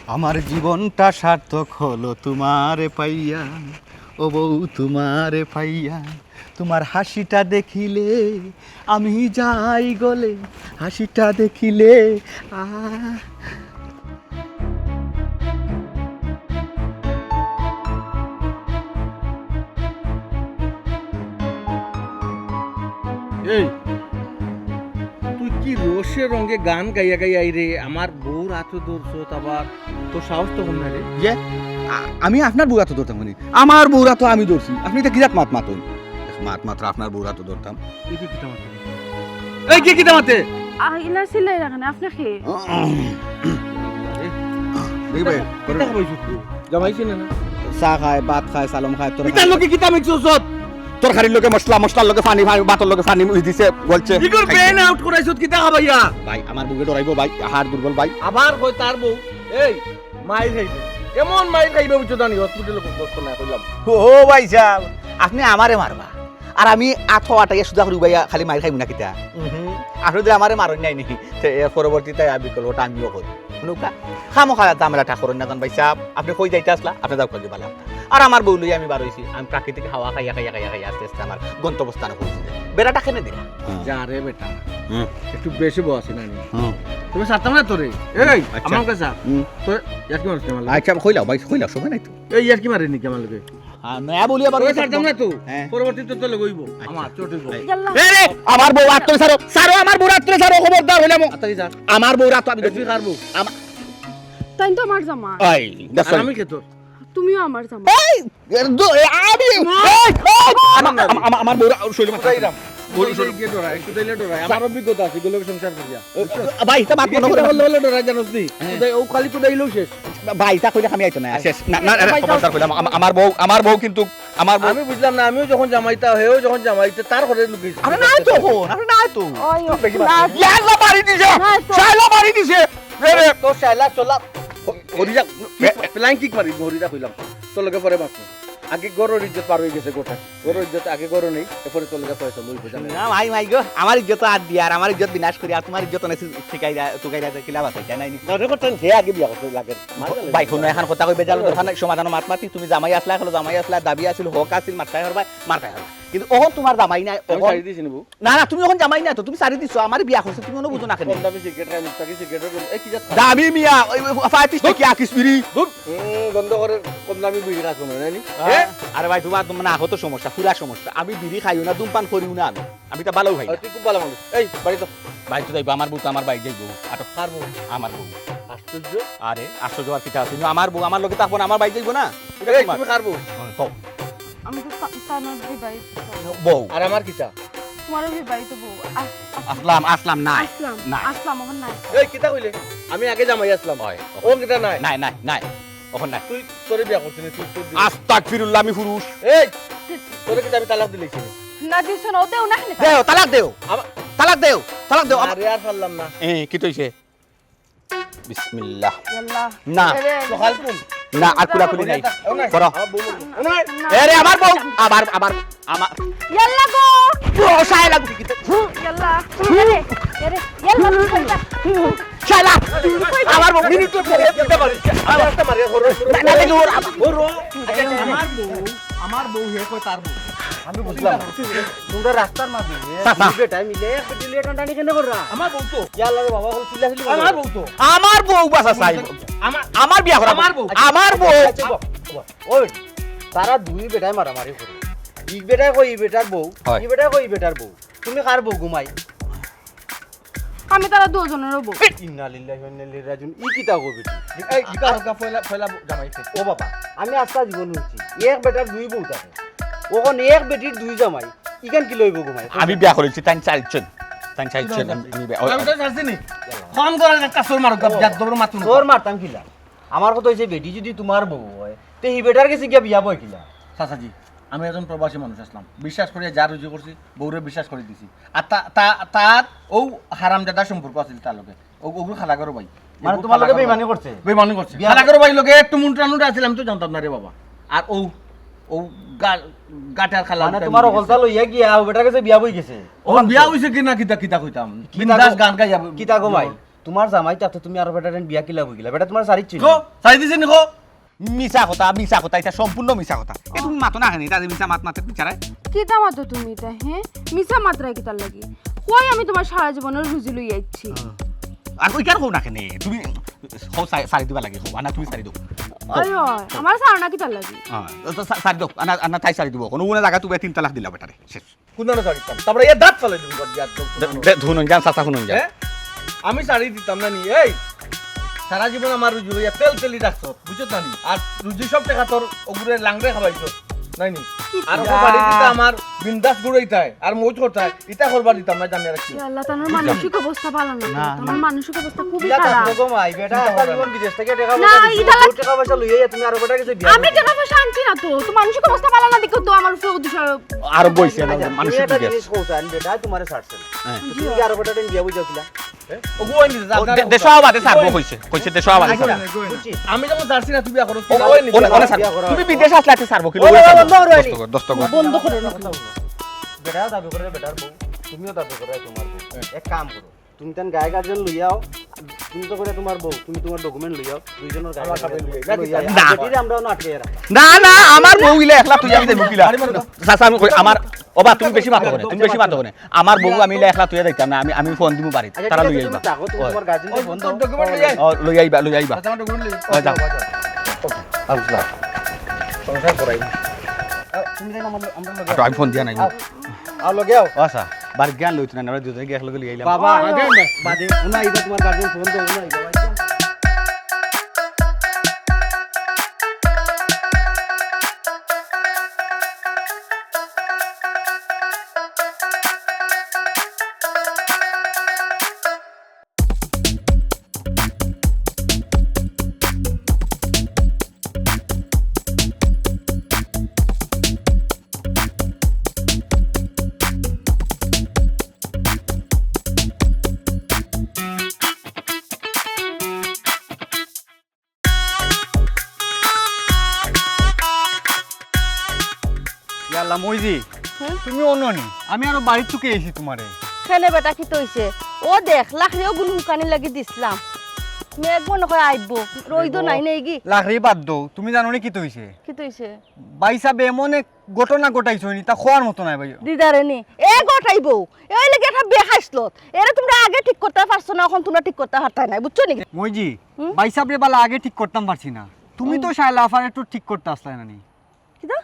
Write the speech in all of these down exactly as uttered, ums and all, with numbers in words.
আমার জীবনটা সার্থক হলো তোমারে পাইয়া, ও বউ তোমারে পাইয়া। তোমার হাসিটা দেখিলে আমি যাই গলে, হাসিটা দেখিলে আহ। এই, তুই কি রসে রঙে গান গাইয়া গাইয়া আইরে? আমার বউর আতো ধরছত আবার, তোর সাহস তো কম না রে। যে, আ-, আমি আপনার বউর আতো ধরতাম কেনে? আমার বউর আতো আমি ধরছি। আপনি ইতা কিজাত মাত মাতইন? এক মাত মাত্র আপনার বউর আতো ধরতাম। এই কি কিতা মাত? এই কি কিতা মাতে? আ, ইলা চিল্লাইরা কেনে? আপনে কে? দেখি ভাই, কিতা খাবাইছো তুই? জামাই চিনে না? চা খায়, ভাত খায়, সালম খায়, তোর ইতার লগে কিতা মিক্স অইছত? তরকারির লগে মশলা, মশলার লগে পানি, পানি, ভাতর লগে পানি মিশ দিছে, গলছে। ইগুর খাইছে। ব্রেন আউট করাইছত কিতা খাবাইয়া? ভাই, আমার বউয়ে ডরাইবো ভাই, হাড় দুর্বল ভাই। আবার কয় তার বউ, এই, মাইর খাইবে। এমন মাইর খাইবে বুঝছো জানি, হসপিটালে খুব কষ্ট নাই কইলাম। ও ভাই সাহেব, আপনে আমারে মারবা। আর আমি আতো আটাইয়া সুজা করি উবাইয়া খালি মাইর খাইমু না কিতা? উহু। আপনে যদি আমারে মারইন নাই নি, তে এর পরবর্তীতে আর বিকল্পটা আমিও করি। নৌকা, খামোখা ঝামেলাটা করইন না জান ভাই সাহেব। আপনে কই যাইতা আছলা, আপনে যাউক্কা গি বালা। আর আমার বউ লইয়া আমি বার অইছি, আমি প্রাকৃতিক হাওয়া খাইয়া, খাইয়া, খাইয়া, খাইয়া আস্তে আস্তে আমার গন্তব্যস্থানে পৌঁছি যাই। বেড়াটা কেনে দিলা? হ্যাঁ। যা রে বেটা, হুম। একটু বেশি বউ আছে না নি? হুম। তবে ছাড়তাম না তোরে। এই, আচ্ছা। আমার কাছে আ। হুম। তো ইয়ার্কি মারছ আমার লগে? আচ্ছা, কইলাও ভাই, কইলাও, সময় নাই তো। এই ইয়ার্কি মারে নি আমার লগে? হ্যাঁ, নয়া বলি আবার ওই ওই ছাড়তাম না তো। হ্যাঁ। পরবর্তীতে তো লগে অইবো। আচ্ছা। আমার চোট অইবো। এই। ইয়াল্লা। এ রে, আমার বউ আত তুলে ছাড়ো, ছাড়ো, আমার বউ আত তুলে ছাড়ো, খবরদার কইলাম। আত্তারি স্যার। আমার বউ আত তো আমি এ, তুই কার বউ? আমা- তাইন তো আমার জামাই। এই, দেখছো? আর আমি কে তোর? তুমিও আমার জামাই। এই, এর দো-, এ, আমি, এই, এই, আমা-, আমা-, আমা-, আমার বউরা, শৈল মাথা। কুদাইরাম। বউরা, কুদাইলে শৈল। গিয়ে ডরায়, কুদাইলে ডরায়। আমার অভিজ্ঞতা আছে, এগুলো সংসার করিয়া। এ, এ, ভাই, এটা মাত ইটা বন্ধ করে কিতা দাও। বললে, বললে ডরায় জানোস নি? হ্যাঁ। কুদাই, ও খালি কুদাইলেও শেষ। ভাই, এটা কইলে আমি আইতো না, আচ্ছা। শেষ। না, না, এ, ভাই, খবরদার যাও। কইলাম, আমা-, আমার বউ, আমার বউ কিন্তু, আমার বউ। আমি বুঝলাম না, আমিও যখন জামাইতা, হেও যখন জামাইতা, তার ঘরে লুকিয়েছি। আরে না তো, হন, আরে না তো। ওই, ওই, বেশি না। মারছে। ইয়াল্লা মারি দিছে, না তো। শালা মারি দিছে। রে, রে। তোর শালা চলা। হরি যা, এ, এ। ফ্লাইং কিক মারি, হরি যা কইলাম। তোর লগে পরে মারবো। আগে ঘরর ইজ্জত পার অই গেছে গোটা। ঘরর ইজ্জত আগে ঘরো নেই, এরপরে তোর লগে পয়সা লই বুঝা না, ভাই, ভাই গো, আমার ইজ্জত আর দিয়া, আর আমার ইজ্জত বিনাশ করি, আর তোমার ইজ্জত অনেক শিখাই দেয়, তুকাই দেয়, কিলা বাঁচাই, তাই নাই নি? মনে করতেন যে আগে বিয়া করতে লাগে। মার গেলে ভাই, হুনো, এখন কথা কইবে, জানো, দরকার নাই, সমাধান মাত মাতি, তুমি জামাই আছলা, হলো জামাই আছলা, দাবি আছিল, হক আছিল, মারতাই হরবায়, মারতাই হরবায়। কিন্তু অখন তোমার জামাই নাই, আমি অখন ছাড়ি দিছি নিবু। না, না, তুমি অখন জামাই না তো, তুমি ছাড়ি দিছো, আমারে বিয়া করছো, তুমি অনো বুঝো না কেনে? কম দামি সিগারেট খাই, মুস্তাকি সিগারেটের গন্ধ। এই, কি জাত? দামি মিয়া, ওই, ওই, ফাইভ পিস টেকিয়া, কিস বিড়ি, ধুর। হুম, গন্ধ করে কম দামি বিড়ি খাস মনে হয়, না নি? হ্যাঁ? এ? আরে ভাই, তোমার, তোমার না, কত সমস্যা, পুরা সমস্যা। আমি বিড়ি খাইও না, ধূমপান করিও না আমি। আমি তো ভালোও খাই না। তুই খুব ভালো মানুষ। এই, বাড়ি তো। ভাই তো যাইবো, আমার বউ তো আমার ভাই যাইবো। আটক। কার বউ? আমার বউ। আশ্চর্য। আরে, আশ্চর্য আর কিতা আছে? আমার বউ আমার লগে থাকবো না, আমার ভাই যাইবো না? এটা এই, তোমার। তুমি কার বউ? হ্যাঁ, কও। আমি তো তা-, তানর বিবাহিত। বউ। আর আমার কিতা? তোমারও বিবাহিত বউ। আস-, আস-, আসলাম, আসলাম, নাই। আসলাম, নাই। আসলাম, অখন নাই। এই, কিতা কইলে? আমি আগে জামাই আছলাম। হয়, ও কিতা নাই? নাই, নাই, নাই। অখন নাই। তুই, তোরে বিয়া করছিস না, তুই, তুই বিয়া আস্তাগফিরুল্লাহ, আমি পুরুষ। এই, তোরে কিতা আমি তালাক দিলাইছি? না, দিছো না, ও দেও না, খালি দেও, তালাক দেও। আমা- তালাক দেও, তালাক দেও। আমা- আরে, আর পারলাম না। এ, কিতা অইছে? বিসমিল্লাহ। ইয়াল্লাহ। না। এরে। সকাল কোন? না, আর কুলাকুলি নাই। ও নাই। করো। আমার বউ, ও নাই। না। এরে, আমার বউ। আবার, আবার, আমার ইয়াল্লা গো। বউ, সায় লাগবে কি? ইয়াল্লা। এরে, এরে, ইয়াল্লা, তুই কইতা? শালা, আমার বউ। মিনিট তো ফেলে দিতে পারিস। আমার একটা মারিয়া ঘর। না, না, না, ওর আবার। ওর। আচ্ছা, আচ্ছা, আমার বউ, আমার বউ হে কয় তার বউ। আমি বুঝলাম না। তোমরা রাস্তার মাঝে চাচা। দুই বেটায় মিলে এক বেটি লইয়া টানাটানি কেনে কররা? আমার বউ তো। ইয়াল্লা রে বাবা, চিল্লাচিল্লি করো। আমার বউ তো। আমার বউ বাসা চাই। আমার আমার বিয়া করা আমার বউ। আমার বউ। আচ্ছা, বাবা, বাবা। ওই, তারা দুই বেটায় মারামারি করে। ই বেটায় কয় ই বেটার বউ, হয়। ই বেটায় কয় ই বেটার বউ। তুমি কার বউ ঘুমাই? আমি তারা দুজনেরও বউ। ইন্না লিল্লাহি ওয়া ইন্না ইলাইহি রাজিউন। ই কিতা কও বেটি? এই, ইটা হলকা পয়লা, পয়লা জামাই। ও বাবা, আমি আস্তা জীবন হুনছি। এক বেটার দুই বউ থাকে। অখন এক বেটির দুই জামাই। ইখান কিলা অইবো ঘুমাই? আমি বিয়া করেছি, তাইন চাইছইন। তাইন চাইছইন, আমি, আমি বিয়া, আমি তো চাইছি নি। ফোন করে একটা চোর মারুক, ও। বিয়ার দবর মাতুন। চোর মারতাম কিলা? আমার কথা অইছে, বেটি যদি তোমার বউ হয়, তে হি বেটার গেছে গিয়া বিয়া বয় কিলা? চাচাজি, আমি একজন প্রবাসী মানুষ আছলাম, বিশ্বাস করিয়া যা রুজি করছি, বউরে বিশ্বাস করি দিছি। আর তা, তা, তার ও হারামজাদা সম্পর্ক আছিল তার লগে। ও, ওগুলো খালাগরো ভাই। মানে ওগুলো তোমার লগে খালাগরো ভাই। বেইমানি করছে? বেইমানি করছে। বিয়া খালাগরো ভাই লগে একটু মুন্টা নুন্টা আছিল, আমি তো জানতাম না রে বাবা। আর ও, ও গা-, গাটার খালা মানে উঠা তোমার নিয়ে অকলতা গেছে। লইয়া গিয়া ও বেটার গেছে বিয়া বই গেছে? ও বিয়া হইছে কি না কিতা, কিতা কইতাম? কিতা বিন্দাস গো-, গান গাইয়া কিতা গো ভাই? তুমার জামাই থাকতে তুমি আরো বেটারে বিয়া কিলা বইগিলা? বেটা তুমারে ছাড়িছে নি? কও, ছাড়ি দিছে নি কও? মিছা কথা, মিছা কথা, ইটা সম্পূর্ণ মিছা কথা। এ তুমি মাতো না কেনে, ইটা যে মিছা মাত মাতে বিচারায়। কিতা মাতো তুমি ইতা, হে? মিছা মাতরায় কিতার লাগি? কই আমি তুমার সারা জীবনর রুজি লইয়া আইছি। আর ওই কেন কও না কেনে? তুমি কও, ছাড়ি দিবা লাগি কও, আর না তুমি ছাড়ি দেও। আয়, আমার ছাড়া না কিতার লাগি? হ্যাঁ, তো ছা-, ছাড়ি দেও, আর না, আর না তাই ছাড়ি দিব। কোনো জাগা তুমি তিন তালাক দিলা বেটারে, শেষ। কুনানো ছাড়িতাম? তারপরে এ দাঁত ফালাই দিবি, বাদ দিয়া একদম দে-, কুনানো। দে-, হুনুন যান, চাচা, হুনুন যান। হ্যাঁ? আমি ছাড়ি দিতাম না নি। এই, সারা জীবন আমার রুজি লইয়া তেল তেলি রাখছো, বুঝছো না নি? আর রুজি সব টেকা তোর ওগুরে লাংড়ে খাওয়াইছো, নাই নি? কি আর তুই? ওকে বাড়ি দিতে আমার বিন্দাস ঘুরাইতায়, আর মৌজ করতায়, ইটা করবার দিতাম না, জানিয়া রাখছি। ইয়া আল্লাহ, তার মানসিক অবস্থা ভালা না তো। না, তার না। মানসিক অবস্থা খুবই ইয়া খারাপ। তার গো মাই, বেটা, না, সারা জীবন বিদেশ থেকে টেকা না, পয়সা দিছে, ইটা বউত টেকা পয়সা লইয়া তুমি আরো বেটার গেছে বিয়া আমি করছো। টেকা পয়সা আনছি না তো, তো মানসিক অবস্থা ভালা না দেখো তো আমার উপরে অত্যাচার। আরো বইছে না, আচ্ছা, মানসিক তুমি একটা বিদেশ। জিনিস কও, আমি বেটা তোমারে ছাড়ছে না। হ্যাঁ। তুমি কি আরো বেটার বিয়া বুঝাও কিলা? হ্যাঁ? ও বউ আইনি, যা, ও, যা, দে-, যা, দেশো যা। আবাদে ছাড়বো কইছে, কইছে দেশো আবাদে ছাড়বো। বুঝছি। আমি যখন ছাড়ছি না, তুমি বিয়া করো। ও, ও, ও, ও, ছাড়। তুমি বিদেশ আসলে আতে ছাড়বো, কি ও, লগে বাবা, ছাড়বো? বন্ধ করো। দোস্ত গো, দোস্ত গো। বন্ধ করো না। বেটাও দাবি করে বেটার বউ, তুমিও দাবি করে তোমার বউ। এক কাম করো, তুমি তান গায়ে গার্জেন লইয়াও, তুমি তো করে তোমার বউ, তুমি তোমার document লইয়াও, দুইজনের গায়ে আমার গার্জেন কাছে লইয়া লইয়া যাও। না। বেটিরে আমরা অনো আটকে রাখলাম। না, না, আমার বউ ইলা একলা তুই আমি দেখবো কিলা? আরে মারো না। চাচা, আমি কই, আমার, ওবা, তুমি বেশি মাতো করে, তুমি বেশি মাতো করে। আমার বউ আমি ইলা একলা তুই দেখতাম না, আমি, আমি ফোন দিমু বাড়িত, আচ্ছা, তারা ঠিক আছে, লইয়া তুমি আইবা। থাকো, তুমি ওই। তোমার গার্জেনকে ওই, ফোন দাও। Document লইয়া আই। ও, লইয়া আইবা, লইয়া আইবা। আচ্ছা, আমার document লইয়া। ও, যাও। আচ্ছা, আচ্ছা। সংসার করাই। আ, তুমি যাই না, আমরা, আমরা লগে আচ্ছা, আমি ফোন দিয়া নাই। আও, আও লগে আও। ও আচ্ছা, বাড়িত জ্ঞান লইতো না, আমরা দুজনে গিয়ে একলগে লইয়া আইলাম। বাবা, ও, আগে না। বাদে, ওনা আইবা, তোমার গার্জেন ফোন দাও, ওনা আইবা। ইয়াল্লা, মইজি, হুম? তুমি অনো নি? আমি আরো বাড়িত তুকে আইছি তোমারে। কেনে বেটা, কিতা অইছে? ও দেখ, লাকড়িও গুন হুকানির লাগি দিছলাম। মেঘ মনো কয় আইবো, রইদো নাই নেই গি? লাকড়ি বাদ দেও, তুমি জানো নি কিতা অইছে? কিতা অইছে? ভাইসাবে এমন এক ঘটনা ঘটাইছইন, ইতা কওয়ার মতো নায় ভাই। দিদারে নি, এ ঘটাইবো। এ অইলে গি একটা বেহাইসলত। এরে তুমরা আগে ঠিক করতায় পারছো না, অখন তুমরা ঠিক করতায় পারতায় নায়, বুঝছো নি? মইজি, হুম? ভাইসাবরে বালা আগে ঠিক করতাম পারছি না। তুমি তো হুম। শায়লা আফারে তো ঠিক করতা আছলায় না নি? কিতা?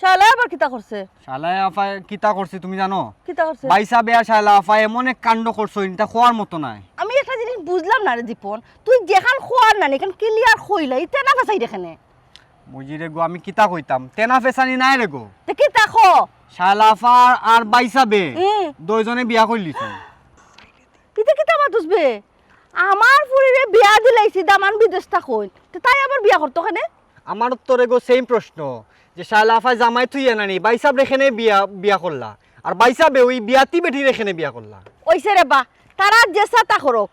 শায়লায় আবার কিতা করছে? শায়লা আফায় কিতা করছে তুমি জানো? কিতা করছে? ভাইসাবে আর শায়লা আফায় এমন এক কাণ্ড করছইন, ইতা কওয়ার মতো নায়। আমি একটা জিনিস বুঝলাম না রে দীপন, তুই যেখান কওয়ার না নি, এখান clear কইলা, ইতা না ফাসাই রে কেনে। মইজি রে গো, আমি কিতা কইতাম? তেনা ফেসানি নায় রে গো। তে কিতা ক? শায়লা আফা আর ভাইসাবে হুম। দুইজনে বিয়া করিলিছইন। ইতা কিতা মাতস বে? আমার ফুরিরে বিয়া দিলাইছি, দামান বিদেশ থাকইন। তে তাই আবার বিয়া করতো কেনে? আমার তো রে গো same প্রশ্ন, যে শায়লা আফায় জামাই থুইয়া নানি, ভাইসাবরে কেনে বিয়া, বিয়া করলা? আর ভাইসাবে ওই বিয়াতি বেটিরে কেনে বিয়া করলা? অইছে রে বা, তারা যেছা তা করউক,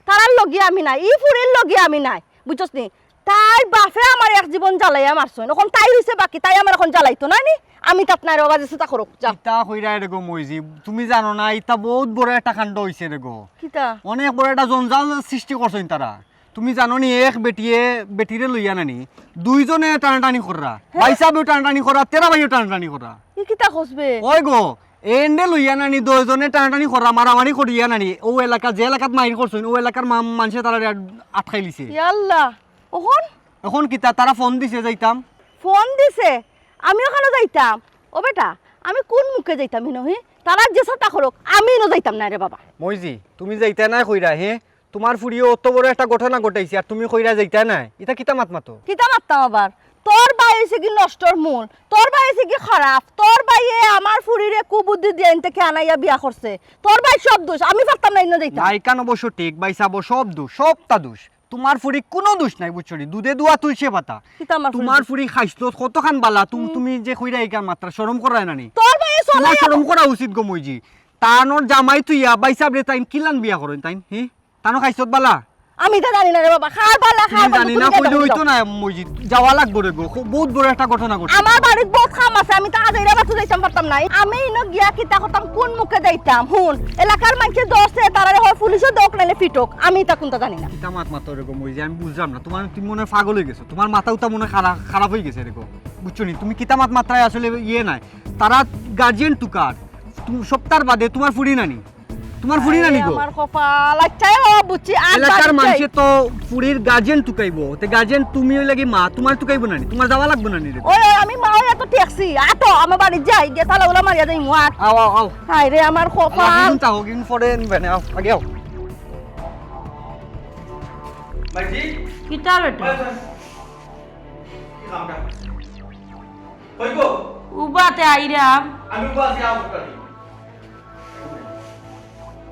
তারার লগে আমি নাই, ই ফুরির লগে আমি নাই, বুঝছস নি? তাই বাফে আমার এক জীবন জ্বালাইয়া মারছইন, অখন তাই অইছে বাকি, তাই আমার অখন জ্বালাইতো না নি? আমি তাত নাই রে বাবা, যেছা তা করউক, যা। কিতা কইরায় রে গো মইজি, তুমি জানো না, ইতা বউত বড় একটা কাণ্ড অইছে রে গো। কিতা? অনেক বড় একটা জঞ্জাল সৃষ্টি করছইন তারা। তুমি জানো নি, এক বেটিয়ে, বেটিরে লইয়া নানি, দুইজনে টানাটানি কররা, হ্যাঁ? ভাইসাবেও টানাটানি কররা, তেরা ভাইও টানাটানি কররা। ই কিতা কস বে? ওই গো, এন্ডে লইয়া নানি, দুইজনে টানাটানি কররা, মারামারি করিয়া নানি, অউ এলাকা, যে এলাকাত মাইর করছইন, অউ এলাকার মা-, মানষে তারারে আট-, আটকাইলিছে। ইয়াল্লা, অখন? অখন কিতা, তারা ফোন দিছে যাইতাম। ফোন দিছে? আমিও কেনে যাইতাম? ও বেটা, আমি কুন মুখে যাইতাম হিনো হি? তারা যেছা তা করউক, আমি ইনো যাইতাম নায় রে বাবা। মইজি, তুমি যাইতায় নায় কইরায়, হে? তুমার ফুরিয়ে অত বড় একটা ঘটনা ঘটাইছে, আর তুমি কইরায় যাইতায় নায়, ইতা কিতা মাত মাতো? কিতা মাততাম আবার? তোর ভাই অইছে গি নষ্টর মূল, তোর ভাই অইছে গি খারাপ, তোর ভাইয়ে আমার ফুরিরে কুবুদ্ধি দিয়া ইন থাকি আনাইয়া বিয়া করছে, তোর ভাইর সব দোষ, আমি পারতাম না ইনো যাইতাম। না, ইখান অবশ্য ঠিক, ভাইসাবর সব দোষ, সবটা দোষ। তুমার ফুরির কুনু দোষ নাই, বুঝছো নি? দুধে ধোয়া তুলসী পাতা। কিতা আমার ফুরি? তুমার ফুরি খাইছলত কতখান বালা, তুম-, হুম। তুমি যে কইরায় ইখান মাতরায়, শরম কররায় না নি? তোর ভাইয়ে তুমার চলে শরম করা উচিত গো মইজি। তানর জামাই থুইয়া ভাইসাবরে তাইন কিলান বিয়া করইন তাইন, হি? তানর খাইছত বালা? আমি ইতা জানি না রে বাবা, কার বালা, কার তুমি বন্ধু, জানি তুমি না ইতা কইলে জানো? অইতো না, মসজিদ যাওয়া লাগবো রে গো, খুব, বহুত বড় একটা ঘটনা ঘটছে। আমার বাড়িত বহুত কাম আছে, আমি তো আজ এরা বাড়িত যাইতাম পারতাম না। আমি ইনো গিয়া কিতা করতাম, কোন মুখে যাইতাম? হুন, এলাকার মানষে দোষ দেয়, তারারে হয় পুলিশে দোক, নাইলে পিটক, আমি ইতা কুনতা জানি না। কিতা মাত মাতো রে গো মসজিদ, আমি বুঝলাম না, তোমার, তুমি মনে হয় পাগল অই গেছো, তোমার মাথা উতা মনে হয় খারাপ, খারাপ অই গেছে রে গো, বুঝছো নি? তুমি কিতা মাত মাতরায় আসলে ইয়ে নাই, তারা গার্জিয়ান তুকার, তুমি সপ্তাহ বাদে তোমার ফুড়ি নানি, তোমার ফুড়ি নানি আরে গো। আমার কপাল। আচ্ছা, ও বুঝছি, আর এলাকার বাড়িত যাই। মানষে তো ফুড়ির গার্জিয়ান তুকাইবো। তে গার্জিয়ান তুমি অইলা কি মা, তোমার তুকাইবো নানি? তোমার যাওয়া লাগবো নানি রে? ওই, ওই, আমি মা অইয়া তো ঠেকছি। আ তো, আমার বাড়িত যাই, গিয়া তালা উলা মারিয়া যাই, মুয়া। আও, আও, আও। হায় রে, আমার আল্লাহ, কপাল। কিন্তু তাও, কিন্তু পরে নিবে না, আও, আগে আও। মাইজি? কিতা বেটা? ভাই, ভাই। কি কামটা? কই গো? উবাতে আইরাম। আমি উবা আছি, আও, উবা।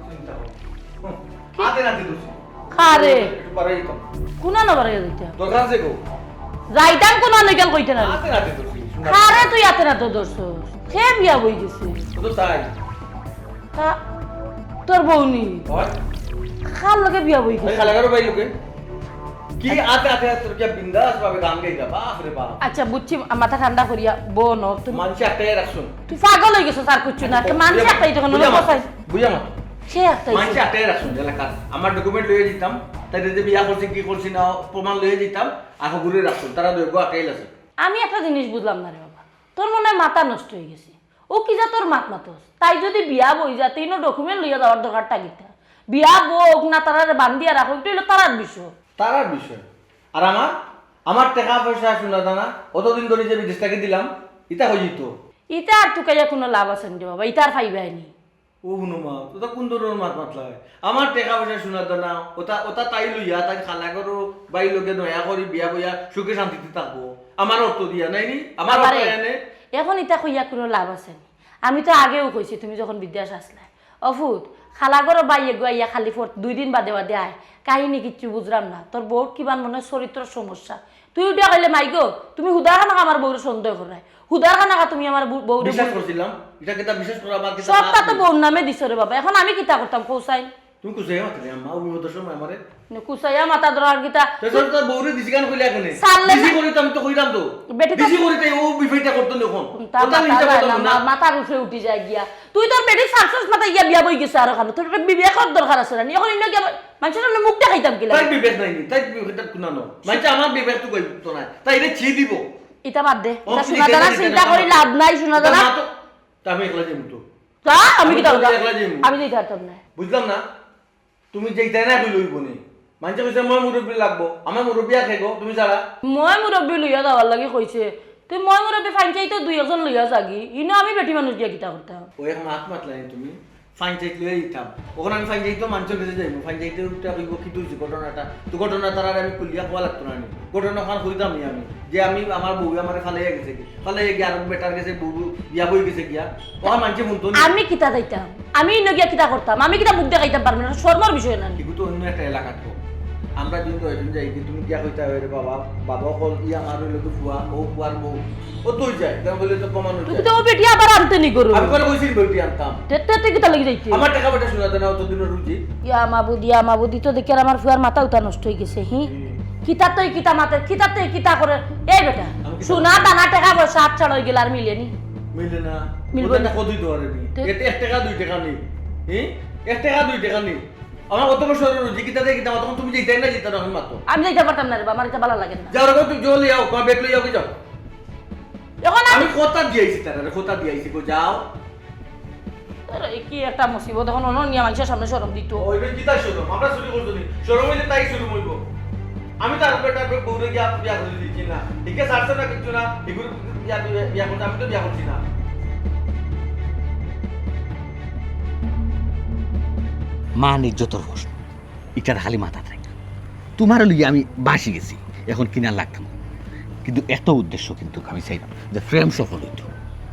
চিন্তা করো। হুম। কি? আতে নাতে ধরছি। কারে? একটু বাড়াই দিতাম। কুনা না বাড়াই দিতাম? দরকার আছে গো। যাইতাম কুনা নইকাল কইতে না। আতে নাতে ধরছি। কারে তুই আতে নাতে ধরছস? কে বিয়া বই গেছে? ও তো তাই। তা তোর বউ নি? হয়। কার লগে বিয়া বই ওই গেছে? খালাগারো ভাই লোকে। কি আতে আতে তোর কি বিন্দাস ভাবে গান গাইলা? বাপ রে বাপ। আচ্ছা, বুঝছি, মাথা ঠান্ডা করিয়া বও ন, তুমি মানষে আটকাইয়া রাখছুন। তুই পাগল অই গেছস, আর কিচ্ছু না। আচ্ছা, মানষে বুঝা-, আটকাই তখন বুঝা বসাই। মাত, বুঝা মাত। সে আটকাই মানষে আটকাইয়া রাখছুন এলাকার। আমার ডকুমেন্ট লইয়া দিতাম, তাই যে বিয়া করছি কি করছি না, প্রমাণ লইয়া দিতাম, আর হগুরে রাখছুন, তারা দুইগো আটকাইল আছে। আমি একটা জিনিস বুঝলাম না রে বাবা, তোর মনে হয় মাথা নষ্ট অই গেছে। ও কি যা তোর মাত মাতস? তাই যদি বিয়া বই যা, তে ইনো ডকুমেন্ট লইয়া যাওয়ার দরকারটা কিতা? বিয়া বউক না তারারে বান্ধিয়া রাখো, এটা অইলো তারার বিষয়। তারার বিষয়। আর আমার, আমার টেকা পয়সা সোনা দানা, অতদিন ধরি যে বিদেশ থাকি দিলাম, ইতা অই যিতো। ইতা আর তুকাইয়া কুনু লাভ আছে নি রে বাবা, ইতা আর পাইবায় নি। ও হুনো মা, ওটা কোন ধরনের মাত মাতলা হয়? আমার টেকা পয়সা সোনা দানা, ওটা, ওটা তাই লইয়া, তাই খালাগারো ভাই লগে নয়া করি বিয়া বইয়া সুখে শান্তিতে থাকবো। আমার অর্থ দিয়া নাই নি? আমার বাবারে, অর্থ এনে। এখন ইতা কইয়া কুনু লাভ আছে নি? আমি তো আগেও কইছি, তুমি যখন বিদেশ আছলায়, "ও ফুত, খালাগারো ভাই এগু আইয়া খালি ফট দুই দিন বাদে বাদে আয়, কাহিনী কিচ্ছু বুঝরাম না, তোর বউর কিমান মনে হয় চরিত্রর সমস্যা।" তুই উঠিয়া কইলে, "মাই গো, তুমি হুদার খানাকা আমার বউরে সন্দেহ কররায়, হুদার খানাকা তুমি আমার বউ-, বউরে বিশ্বাস ভুল-" করছিলাম, এটা কিতা বিশ্বাস করা আমার কিতা সবটা তো বউর নামে দিছো রে বাবা, এখন আমি কিতা করতাম কও চাইন? তুমি কুচাইয়া মাতলে আম্মা, ও বিপদের সময় আমারে। নে, কুচাইয়া মাতা ধরার কিতা? তো সব তো বউরে দিছি গান কইলে এখানে। সারলে দিছি না। করি তো আমি তো কইলাম তো। বেটি তো দিছি করি তাই ও বিফাইটা করতো না এখন। তা ওটা মাথা হিসাব যায় করতাম না, না। মা-, মাথার উপরে উঠি যায় গিয়া। তুই তোর বেটি সারছস মাথায় গিয়া বিয়া বই গেছে আর ওখানে। তোর একটা বিবেকর দরকার আছে না নি? এখন ইনো গিয়া মানষর সামনে মুখ দেখাইতাম কিলা? তাই বিবেক নাই নি, তাই বিবেকটা কুনানো। মানষে আমার বিবেক তো কই তো নাই। তাই এটা ছি দিব। ইটা বাদ দে। ও, ইটা তুই সোনা দেখে দানা না, চিন্তা দেখে করি না। লাভ নাই, সোনা তা দানা। মা তো, তা আমি একলা যাইমু তো। তা আমি আমি কিতা তো করতাম? একলা যাইমু। আমি যাইতে পারতাম না। বুঝলাম না। তুমি যেইটা না কইলে অইব নি। মানষে কইছে, "ময় মুরব্বি লাগবো।" আমার মুরব্বি আছে গো, তুমি ছাড়া। ময় মুরব্বি লইয়া যাওয়ার লাগি কইছে। তুই ময় মুরব্বি ফাইন চাইতো দুই একজন লইয়া যাগি। ইনো আমি বেটি মানুষ গিয়া কিতা করতাম? ও এক মাত মাতলাই তুমি। ফাইন চাইত লইয়া দিতাম। ওখানে আমি ফাইন চাইতো মানষর কাছে যাইবো। ফাইন চাইতে উঠতে কইব, "কি তুই যে ঘটনাটা?" তো ঘটনা তারারে আমি খুলিয়া কওয়া লাগতো না নি। ঘটনা ওখান কইতাম নি আমি। যে আমি আমার বউ আমারে ফালাইয়া গেছে গি। ফালাইয়া গিয়া আর বেটার গেছে বউ বিয়া বই গেছে গিয়া। ওখান মানষে হুনতো নি। আমি কিতা যাইতাম? আমি ইনো গিয়া কিতা করতাম? আমি কিতা মুখ দেখাইতাম পারবো না? শরমর বিষয় না নি? এগু তো অন্য একটা এলাকা তো। আমরা দিন তো একদিন যাই কি তুমি গিয়া কইতা, "ওরে বাবা, বাবা অকল ই আমার অইলো তো ফুয়া, ও ফুয়ার বউ।" ও তুই যায়, তাই বলে তো কমানো তুই যায়। তো ও বেটি আবার আনতে নি করো। আমি করে কইছি বেটি আনতাম। তে, তে, তে কিতা লাগি যাইতে? আমার টেকা পয়সা সোনা দানা অত দিনের রুজি। ইয়া মাবুদ, ইয়া মাবুদ, ই তো দেখি আর আমার ফুয়ার মাথা উতা নষ্ট অই গেছে, হি? হুম। কিতা তুই কিতা মাতের, কিতা তুই কিতা করে? এই বেটা, আমি কিতা সোনা দানা টেকা পয়সা আট ছাড়া অই গেল আর মিলে নি? মিলে না। মিলবো ওটা না। কতই তো পারে নি? তে? এতে এক টেকা দুই টেকা নেই। হি? এক টেকা দুই টেকা নেই। আমার অত বছর রুজি কিতা দিয়ে কিতা, তখন তুমি যেতাই না, যেতা না, এখন মাতো। আমি যাইতে পারতাম না রে বা, আমার এটা ভালো লাগে না। যাও রে, তুই জলদি যাও, তোমার ব্যাগ লই যাও, কি যাও? এখন আমি আমি কথা দিয়াইছি তারা, কথা দিয়াইছি, গো, যাও। আরে, কি একটা মুসিবত, এখন অন্য নিয়ে মানুষের সামনে শরম দিত। ওই বেশ কিতা শরম? আমরা চুরি করছো নি? শরম হইলে তাই শরম হইব। আমি তার উপরে তার বউরে গিয়া বিয়া করে দিচ্ছি না। একে ছাড়ছে না কিচ্ছু না, এগুলো বিয়া, বিয়া, বিয়া করতে আমি তো বিয়া করছি না। মান ইজ্জতর প্রশ্ন। ইটার খালি মাথাত রাখো। তোমারে লইয়া আমি বাঁচি গেছি, এখন কিনার লাগতাম। কিন্তু একটা উদ্দেশ্য কিন্তু আমি চাইলাম যে প্রেম সফল হইতো,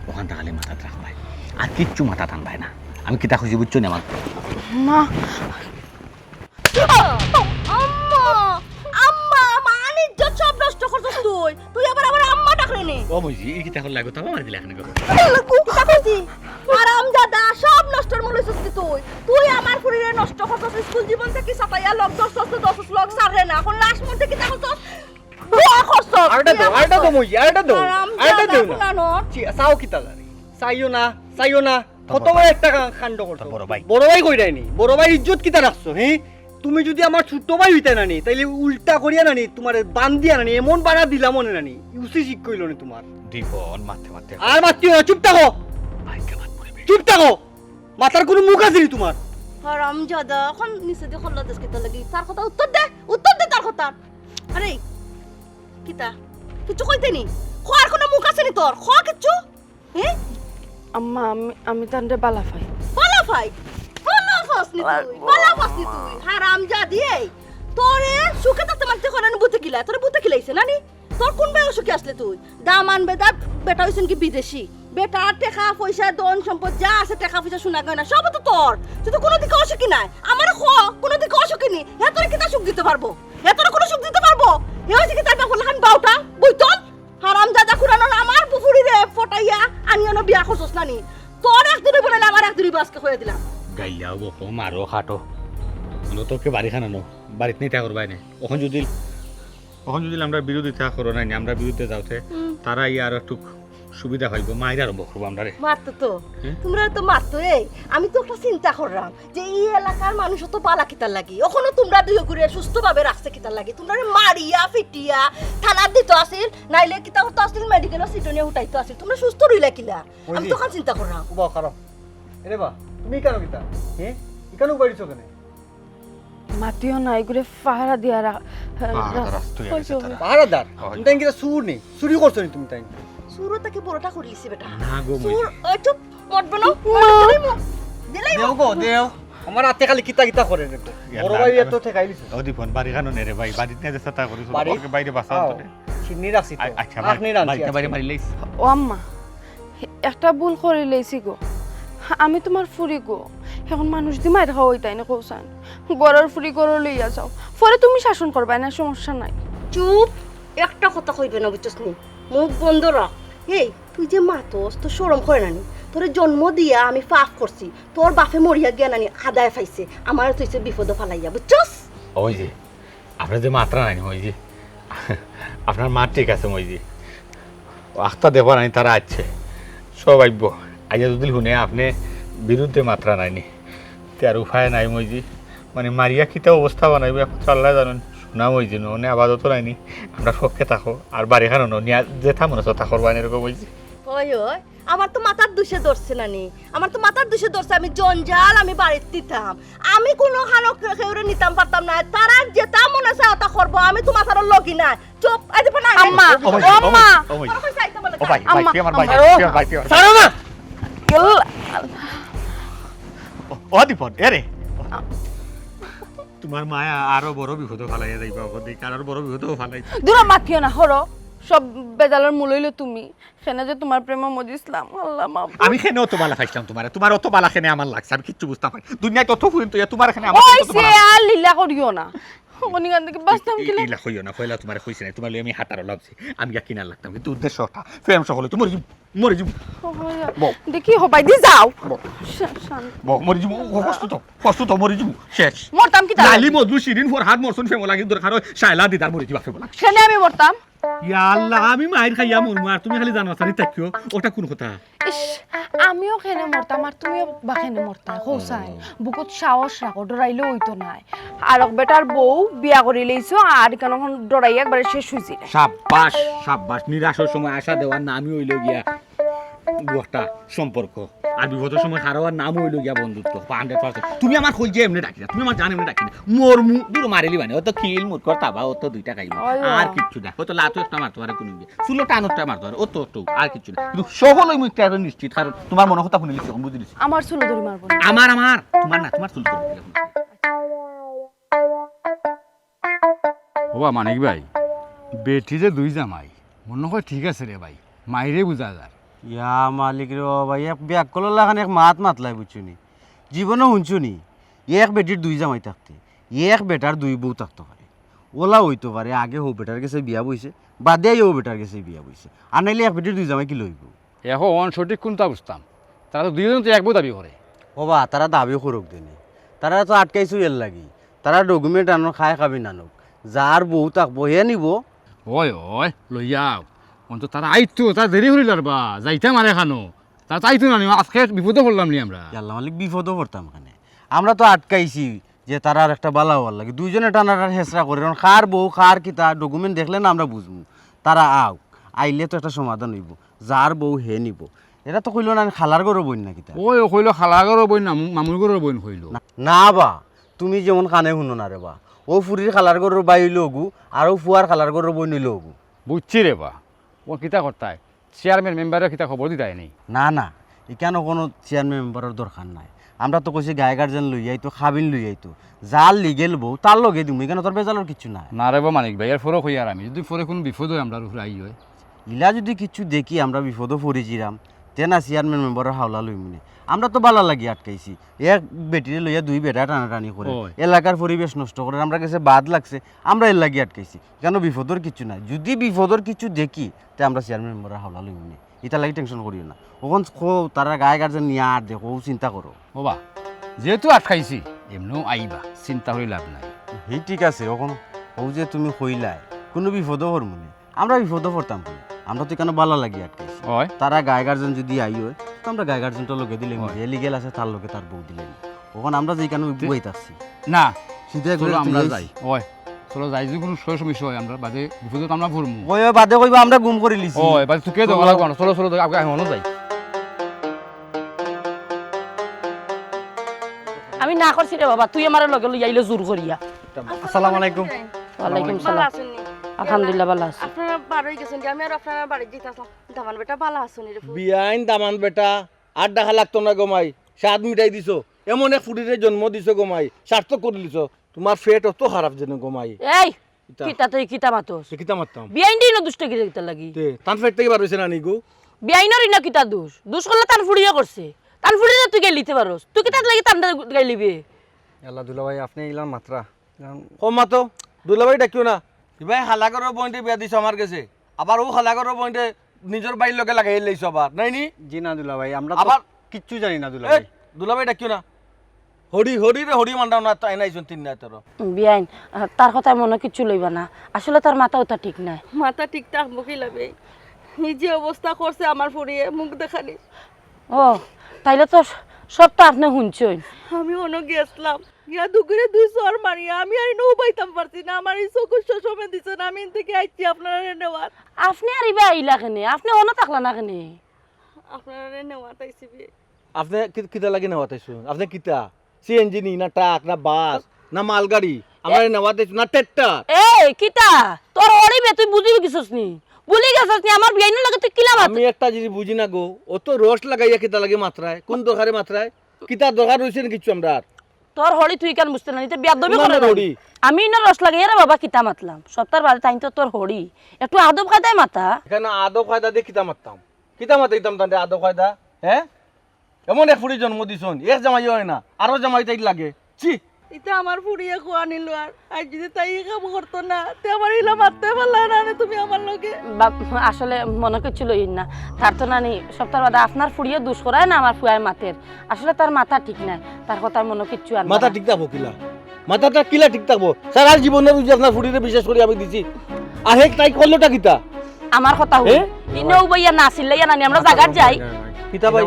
ওখানটা খালি মাথাত রাখবায়, আর কিচ্ছু মাথাত আনবায় না। আমি কিতা কইছি বুঝছো নি আমার? মা। আম্মা, আম্মা, মান ইজ্জত সব নষ্ট করছস তুই। তুই আবার আমার আম্মা ডাকরে নে। ও মইজি, ই কিতা করলে গো? তাও আমার দিলে এখানে গো। কিতা কইছি? হারামজাদা, সব নষ্টর মূল অইছস কি তুই? তুই আমার ফুরিরে নষ্ট করছস, স্কুল জীবন থাকি সাতাইয়া লগ ধরছস তো ধরছস, লগ ছাড়রে না। অখন লাস্ট মধ্যে কিতা করছস? বিয়া করছস। আরেকটা দেও, আরেকটা দেও, মইজি, আরেকটা দেও। হারামজাদা আরেকটা দেও না। ফুলানোর। চি-, চাও কিতা লাগে? চাইও না, চাইও না। কত বড় ভাই। বড় একটা কা-, কাণ্ড করছো। বড় ভাই। বড় ভাই কইরায় নি। বড় ভাই ইজ্জত কিতা রাখছো, হে? তুমি যুদি আমার ছোট ভাই অইতায় না নি, তাইলে উল্টা করিয়া না নি, তুমারে বান্ধিয়া না নি, এমন বাড়া দিলাম অনে না নি, ইউসি শিক্ষা অইলো না তুমার। দীপন, মারতে মারতে। আর মাতিও না, চুপ থাকো। ভাইকে মাত করে বেটা। চুপ থাকো। মাতার কুনু মুখ আছে নি তুমার? হারামজাদা, অখন নিচেদি কল্লা দেস কিতার লাগি? তার কথা উত্তর দে, উত্তর দে তার কথা। আরে, কিতা? কিচ্ছু কইতে নি? কওয়ার কুনু মুখ আছে নি তোর? ক কিচ্ছু? হে? আম্মা, আমি, আমি তানরে বালা পাই। বালা পাই? বালা পাস নি তুই? বালা পাস নি তুই? হারামজাদি, এই। তোরে সুখে থাকতে মানতে কইরা নি ভূতে কিলা? তোরে ভূতে কিলাইছে না নি? তোর কুন বায় অসুখী আছলে তুই? দামান বেদাত বেটা অইছইন কি বিদেশি? বেটার টেকা পয়সা, ধন সম্পদ যা আছে, টেকা পয়সা, সোনা গয়না, সব তো তোর। তুই তো কুনু দিকে অসুখী নায়। আমারে ক, কুনু দিকে অসুখী নি? হে তোরে কিতা সুখ দিতে পারবো? হে তোরে কুনু সুখ দিতে পারবো? হে অইছে কি তার বাপর লাখান বাউটা, বইতল? হারামজাদা ফুলানোর, আমার ফুরিরে পটাইয়া আনি অনো বিয়া করছস না নি? তোর একদিন অইবো নাইলে আমার একদিন অইবো, আজকে কইয়া দিলাম। গাইল্লাও বকো, মারো, কাটো। অনো তো কে বাড়ি খানানো, বাড়িত নেই তা করবায় নে। অখন যুদি, অখন যুদি আমরা বিরোধিতা করো নাই নি, আমরা বিরুদ্ধে যাওতে, হুম। তারা ইয়া আরো একটু সুবিধা পাইবো, মাইর আরম্ভ করবো আমরা রে। মারতো তো। হে? তুমরা তো মারতো, এই, আমি তো একটা চিন্তা করলাম। যে ই এলাকার মানুষ অত বালা কিতার লাগি? অখনো তুমরা দুইওগুরে সুস্থভাবে রাখছে কিতার লাগি? তুমরারে মারিয়া, ফিটিয়া, থানাত দিতো আছিল, নাইলে কিতা করতো আছিল, মেডিকেলর সিটো নিয়া উঠাইতো আছিল। তুমরা সুস্থ রইলা কিলা? ওই আমি যে তখন চিন্তা করলাম। উবা খারাপ। এরে বা, তুমি ইকানো কিতা? হে? ইকানো উবাই দিছো কেনে? মাতিও না, এগুরে পাহারা দিয়া রা-, পাহারা রা-, রাখতো, কইছো। পাহারাদার? হয়। তুমি তাই কিতা চুর নি? চুরি করছো নি তুমি তাই? চুরও তাকে বড়টা করিলিছি বেটা। না গো, চুর, মইজি। ওই চুপ, মত বলো, মা। দিলাই মো-, দিলাই মো-, দেও গো, দেও। আমার আতে খালি কিতা কিতা করে রে। ইয়ার বড় না, ভাই আমি এত ঠেকাই দিছে। ও দীপন, বাড়ি খানো নে রে ভাই, বাড়িত নিয়ে যেতে তা করিস, বাড়ি? ওকে বাইরে বাসা আও। আনতো রে। চিনি রাখছি তো। আ-, আচ্ছা, আখ ভাই, নিয়ে রাখছি বাড়িতে আজকে। বাইরে মারি লইস। ও আম্মা, একটা ভুল করিলাইছি গো। আমি তুমার ফুরি গো। অখন মানুষ দি মাইর খাওয়াইতায় নি কওছাইন। ঘরর ফুরি ঘরো লইয়া যাও। পরে তুমি শাসন করবায় না, সমস্যা নাই। চুপ, একটা কথা কইবে না, বুঝছস নি? মুখ বন্ধ রাখ। এই, তুই যে মাতস, তোর শরম করে না নি? তোরে জন্ম দিয়া আমি পাপ করছি, তোর বাপে মরিয়া গিয়া নানি আদায় পাইছে, আমারে তুই যে বিপদো ফালাইয়া, বুঝছস? ওই যে, আপনি যে মাতরা নাই, ওই যে, আপনার মা ঠিক আছে, ওই যে, আখতা দেখবা নাই, তারা আছে, সব আইব। আইয়া যদি শুনে আপনি বিরুদ্ধে মাতরা নাইনি, তে আর উপায় নাই, মইজি। মানে, মারিয়া কিতা অবস্থা বানাইব, একমাত্র আল্লাহ জানেন। শোনা, মইজি, নো, নে আপাতত নাইনি, আমরা পক্ষে থাকো, আর বাড়ি খানো নো, নিয়া যেতা মনে হচ্ছে তা করবা, এরকম, মইজি। ওই, ওই, আমার তো মাথার দুষে ধরছে নানি, আমার তো মাথার দুষে ধরছে, আমি জঞ্জাল, আমি বাড়িত দিতাম, আমি কোনো খানো কেউরে নিতাম পারতাম না, তারা যেতা মনে চায় ওটা করবো, আমি তো মাথার লগি নাই। চুপ, এই যে না, আম্মা, ও ভাই, ও ও ভাই, আম্মা। ও ভাই, ও ভাই, আম্মা, তুই আমার ভাই, আম্মা। তুই আমার ভাই, তুই আমার ভাই। ছাড়ো না। গেল। ও, ও দীপন, এ রে। তোমার মায়া আরো বড় বিপদে ফালাইয়া যাইবা, ওখান থেকে আরো বড় বিপদে ফালাই। দূর মাতিও না, হরো। সব বেজালর মূল হইলো তুমি। কেনে যে তোমার প্রেমে মজিছিলাম, আল্লাহ মাফ। আমি কেনে অত বালা পাইছিলাম তোমারে? তোমার অত বালা কেনে আমার লাগছে? আমি কিচ্ছু বুঝতাম পারি। দুনিয়াত অত ফুরিন তো তোমার কেনে আমার অত বালা। আর লীলা করিও না। অনিগান থেকে বাঁচতাম ই-, ই-, কিলা? ইলা কইও না, কইলা তোমারে কইছি না, তোমার লই আমি হাতারও লাভছি। আমি গিয়া কিনার লাগতাম, কিন্তু উদ্দেশ্য একটা, প্রেম সকলে তো মরে যাবো, মরে যাবো। ও ভাইয়া। বউ। দেখি হবাই দি যাও। বউ। শা-, শান্ত। বউ, মরে যাবো, ও, কষ্ট তো, কষ্ট তো, মরে যাবো, শেষ। মরতাম কি তার লাইলি লাগি? মজনু শিরিন ফরহাদ মরছইন প্রেমো লাগি, দরকার হয় শায়লা দিদার মরে যাবা প্রেমো লাগি। সেনে আমি মরতাম। ইয়া আল্লাহ, আমি মাইর খাইয়া মরমু, আর তুমি খালি জানো সারি থাকিও, ওটা কোন কথা? ইস, আমিও কেনে মরতাম, আর তুমিও বা কেনে মরতায়, কও চাই। বুকুত সাহস রাখো, ডরাইলে অইতো নায়। আর এক বেটার বউ বিয়া করি লইছো, আর কেন এখন ডরাই একবারে শেষ হইছি। সাব্বাস, সাব্বাস। নিরাশর সময় আশা দেওয়ার নামই হইল গিয়া একটা সম্পর্ক, আর বিপদের সময় হারাওয়ার নাম হইল গিয়া বন্ধুত্ব। Hundred percent. তুমি আমার কইল যে এমনি ডাকি না, তুমি আমার জান এমনি ডাকি না। মরমু, দূর মারিলি মানে, ও তো খিল মুরকর তাবা, ও তো দুইটা খাইল। ওই, আর ওই। কিচ্ছু না, ও তো লাতো একটা মারতো পারে কোনো গিয়ে। চুলো টানোরটা মারতো পারে, ও তো, তো আর কিচ্ছু না। কিন্তু সফল হইমু একটা এখন নিশ্চিত, কারণ তোমার মনে কথা শুনে লিখছি, এখন বুঝে লিখছি। আমার চুলো ধরে মারবো না। আমার, আমার, তোমার না, তোমার চুলো ধরে মারবো। ওবা মানিক ভাই, বেটি যে দুই জামাই, মনে হয় ঠিক আছে রে ভাই, মাইরে বুঝা যায়। ইয়া মালিক রে বাবা, এক ব্যাককলর লাখান এক মাত মাতলাই বুঝছো নি? জীবনে শুনছো নি? এক বেটির দুই জামাই থাকতে, এক বেটার দুই বউ থাকতে পারে। ওলা হইতো পারে, আগে হউ বেটার গেছে বিয়া বইছে, বাদে আইয়া হউ বেটার গেছে বিয়া বইছে। আর নাইলে এক বেটির দুই জামাই কি লইব? এখন সঠিক কোনটা বুঝতাম? তারা তো দুইজন তো এক বউ দাবি করে। ওবা, তারা দাবি করুক দিনি, তারা তো আটকাইছু এর লাগি। তারা document আনো, খায় খাবি নানুক, যার বউ থাকবো হে নিবো। ওই, ওই, লইয়াও। অন্ত তারা আইতো, তারা দেরি করিলার বা, যাইতাম আর এখানো। তারা তো আইতো না নি, আজকে বিপদো পড়লাম নি আমরা। ইয়াল্লা মালিক, বিপদো পড়তাম কেনে? আমরা তো আটকাইছি যে তারার একটা বালা অওয়ার লাগি। দুইজনে টানাটানি হেচড়া করে, কার বউ, কার কিতা, document দেখলে না আমরা বুঝমু। তারা আউক, আইলে তো একটা সমাধান অইবো। যার বউ হে নিবো। এরা তো কইলো না, খালার ঘরর বইন না কিতা? ওই, ও কইলো খালার ঘরর বইন না, মামুর ঘরর বইন কইলো। না, না বা, তুমি যেমন কানে হুনো না রে বা। অউ ফুরির খালার ঘরর বাই অইলো অগু, আর অউ ফুয়ার খালার ঘরর বইন অইলো অগু। বুঝছি রে বা, ও কিতা করতায়? চেয়ারম্যান মেম্বাররে কিতা খবর দিতায় নি? না, না, ইখানো কুনু চেয়ারম্যান মেম্বারর দরকার নাই। আমরা তো কইছি গায়ে গার্জেন লইয়াইতো, কাবিন লইয়াইতো, যার legal বউ তার লগে দিমু, ইখানো তোর বেজালর কিচ্ছু নাই। না রে বা মানিক ভাই, এর পরেও কইয়ার আমি, যুদি পরে কুনু বিপদ অয় আমরার উপরে আই অয়। ইলা যুদি কিচ্ছু দেখি আমরা বিপদো পড়ি যিরাম, তে না চেয়ারম্যান মেম্বারর হাওলা লইমু নে। আমরা তো বালা লাগি আটকাইছি, এক বেটিরে লইয়া দুই বেটা টানাটানি করে, ওই। এলাকার পরিবেশ নষ্ট করে, আমরার গেছে বাদ লাগছে, আমরা এর লাগি আটকাইছি। ইখানো বিপদর কিচ্ছু নাই। যুদি বিপদর কিচ্ছু দেখি, তে আমরা চেয়ারম্যান মেম্বারর হাওলা লইমু নে। ইতার লাগি tension করিও না। অখন কও, তারার গায়ে গার্জেন নিয়া আর দেখো, অউ চিন্তা করো। ওবা, যেহেতু আটকাইছি, এমনেও আইবা, চিন্তা করি লাভ নাই। হি ঠিক আছে, অখন অউ যে তুমি কইলায়, কুনু বিপদো পড়মু নে। আমরা বিপদো পড়তাম কেনে? আমরা তো ইখানো বালা লাগি আটকাইছি। ওই। তারা গায়ে গার্জেন যুদি আই অয়, তে আমরা গায়ে গার্জেনটা লগে দিলে ওই। যে legal আছে তার লগে তার বউ দিলে। অখন আমরা যে ইখানো তে- বুয়াই থাকছি। না, সিধা চলো করে আমরা তুই যাই। ওই, চলো যাই, যুদি কুনু সময় সমস্যা অয়, আমরা বাদে বিপদো তো আমরা পড়মু। ওই, ওই বাদে কইবা আমরা গুম করিলিছি। ওই, বাদে তুই কে চলো। দোকান লাগবো না, চলো, চলো, আগে, আগে হনো যাই। আমি না করছি রে বাবা, তুই আমারে লগে লইয়া আইলে জোর করিয়া। আসসালামু আলাইকুম। ওয়ালাইকুম ভালা সালাম। আছইন নি? আলহামদুলিল্লাহ, ভালা আছি। আপনারা বার অই গেছইন যে, আমি আর আপনারা বাড়ি যাইতাম। দামান বেটা ভালা আছইন নি রে ফুত? বিয়াইন দামান বেটা, আর ডাকা লাগতো না গো মাই, স্বাদ মিটাই দিছো। এমন এক ফুরিরে জন্ম দিছো গো মাই, সার্থক করিলিছো। তুমার পেট অত খারাপ যেন গো মাই। এই, ইতা। কিতা তুই কিতা মাতস? তুই কিতা মাততাম? বিয়াইনরে ইনো দুষ থাকি কিতা লাগি? তে, তান পেট থাকি বার অইছে না নি গো? বিয়াইনর ইনো কিতা দুষ? দুষ করলে তান ফুড়িয়ে করছে। তান ফুড়িরে তুই গাইলিতে পারস। তুই কিতা লাগি তান গাইলিবে? আল্লাহ দুলাভাই, আপনে ইলান মাতরা। ইলান কম মাতো, দুলাভাই ডাকিও না। ইবায় খালা ঘরর বইনরে বিয়া দিছো আমার গেছে। আবার অউ খালা ঘরর বইনরে নিজর ভাইর লগে লাগাই লাইছো আবার, নায় নি? জি না দুলাভাই, আমরা তো আবার কিচ্ছু জানি না দুলাভাই। এ, দুলাভাই ডাকিও না। হরি, হরি রে, হরি মান্ডাও না, তাই নাইছন তিন নাই তোর। বিয়াইন, আহ, তার কথায় মনো কিচ্ছু লইবা না। আসলে তার মাথা উতা ঠিক নাই। মাথা ঠিক থাকবো কিলা বে? ই যে অবস্থা করছে আমার ফুড়িয়ে, মুখ দেখানি। ও, তাইলে তো স-, সব তো আপনে হুনছইন। আমি অনো গেছলাম, গিয়া দুগুরে দুই চড় মারিয়া আমি আর ইনো উবাইতাম পারছি না। আমার ই চকুর শোষমে দিছে না, আমি ইন থাকি আইছি আপনারারে নেওয়াত। আপনে আর ইবা আইলা কেনে? আপনে অনো থাকলা না কেনে? আপনারারে নেওয়াত আইছি বে। আপনে কি-, কিতা লাগি নেওয়াত আইছইন? আপনে কিতা? সিএনজি নি, না ট্রাক, না বাস, না মালগাড়ি? আমারে নেওয়াত আইছইন, না ট্রাক্টর? এই, কিতা? তোর হড়ি বে, তুই বুঝি গেছস নি? ভুলি গেছস নি? আমার বিয়াইনর লগে তুই কিলা মাত- আমি একটা জিনিস বুঝি না গো, অত রস লাগাইয়া কিতা লাগি মাতরায়? কুন দরকারে মাতরায়? কিতা দরকার অইছে নি কিচ্ছু আমরার? তোর হড়ি তুই কেন বুঝতে না? ইতে বিয়াদবি করে না। আমি ইনো রস লাগাইয়া রে বাবা কিতা মাতলাম? সপ্তাহর বাদে তাইন তো তোর হড়ি। একটু আদব কায়দায় মাতা। ইখানো আদব কায়দা দিয়া কিতা মাততাম? কিতা মাতাইতাম তানরে আদব কায়দা? হে? এমন এক ফুড়ি জন্ম দিছইন, এক জামাই অয় না, আরো জামাই তাইর লাগে। ছি! ইতা আমার ফুড়িয়ে কুয়ানি লওয়ার। আইজ যুদি তাই ই কাম করতো না, তে আমারে ইলা মাততে পারলায় না নে তুমি আমার লগে। বাপ, আসলে মনো কিচ্ছু লইন না। তার তো নানি সপ্তাহর বাদে আপনার ফুড়িয়ে দুষ করায় না আমার ফুয়ায় মাতের। আসলে তার মাথা ঠিক নাই, তার কথায় মনো কিচ্ছু আনবা মাথা না। ঠিক থাকবো কিলা? মাথাটা কিলা ঠিক থাকবো? সারা জীবনর রুজি আপনার ফুড়িরে বিশ্বাস করি আমি দিছি। আর হে তাই করলোটা কিতা? আমার কথা হুন। এ? ইনো উবাইয়া না চিল্লাইয়া নানি, আমরা জাগাত যাই। কিতা ভাই?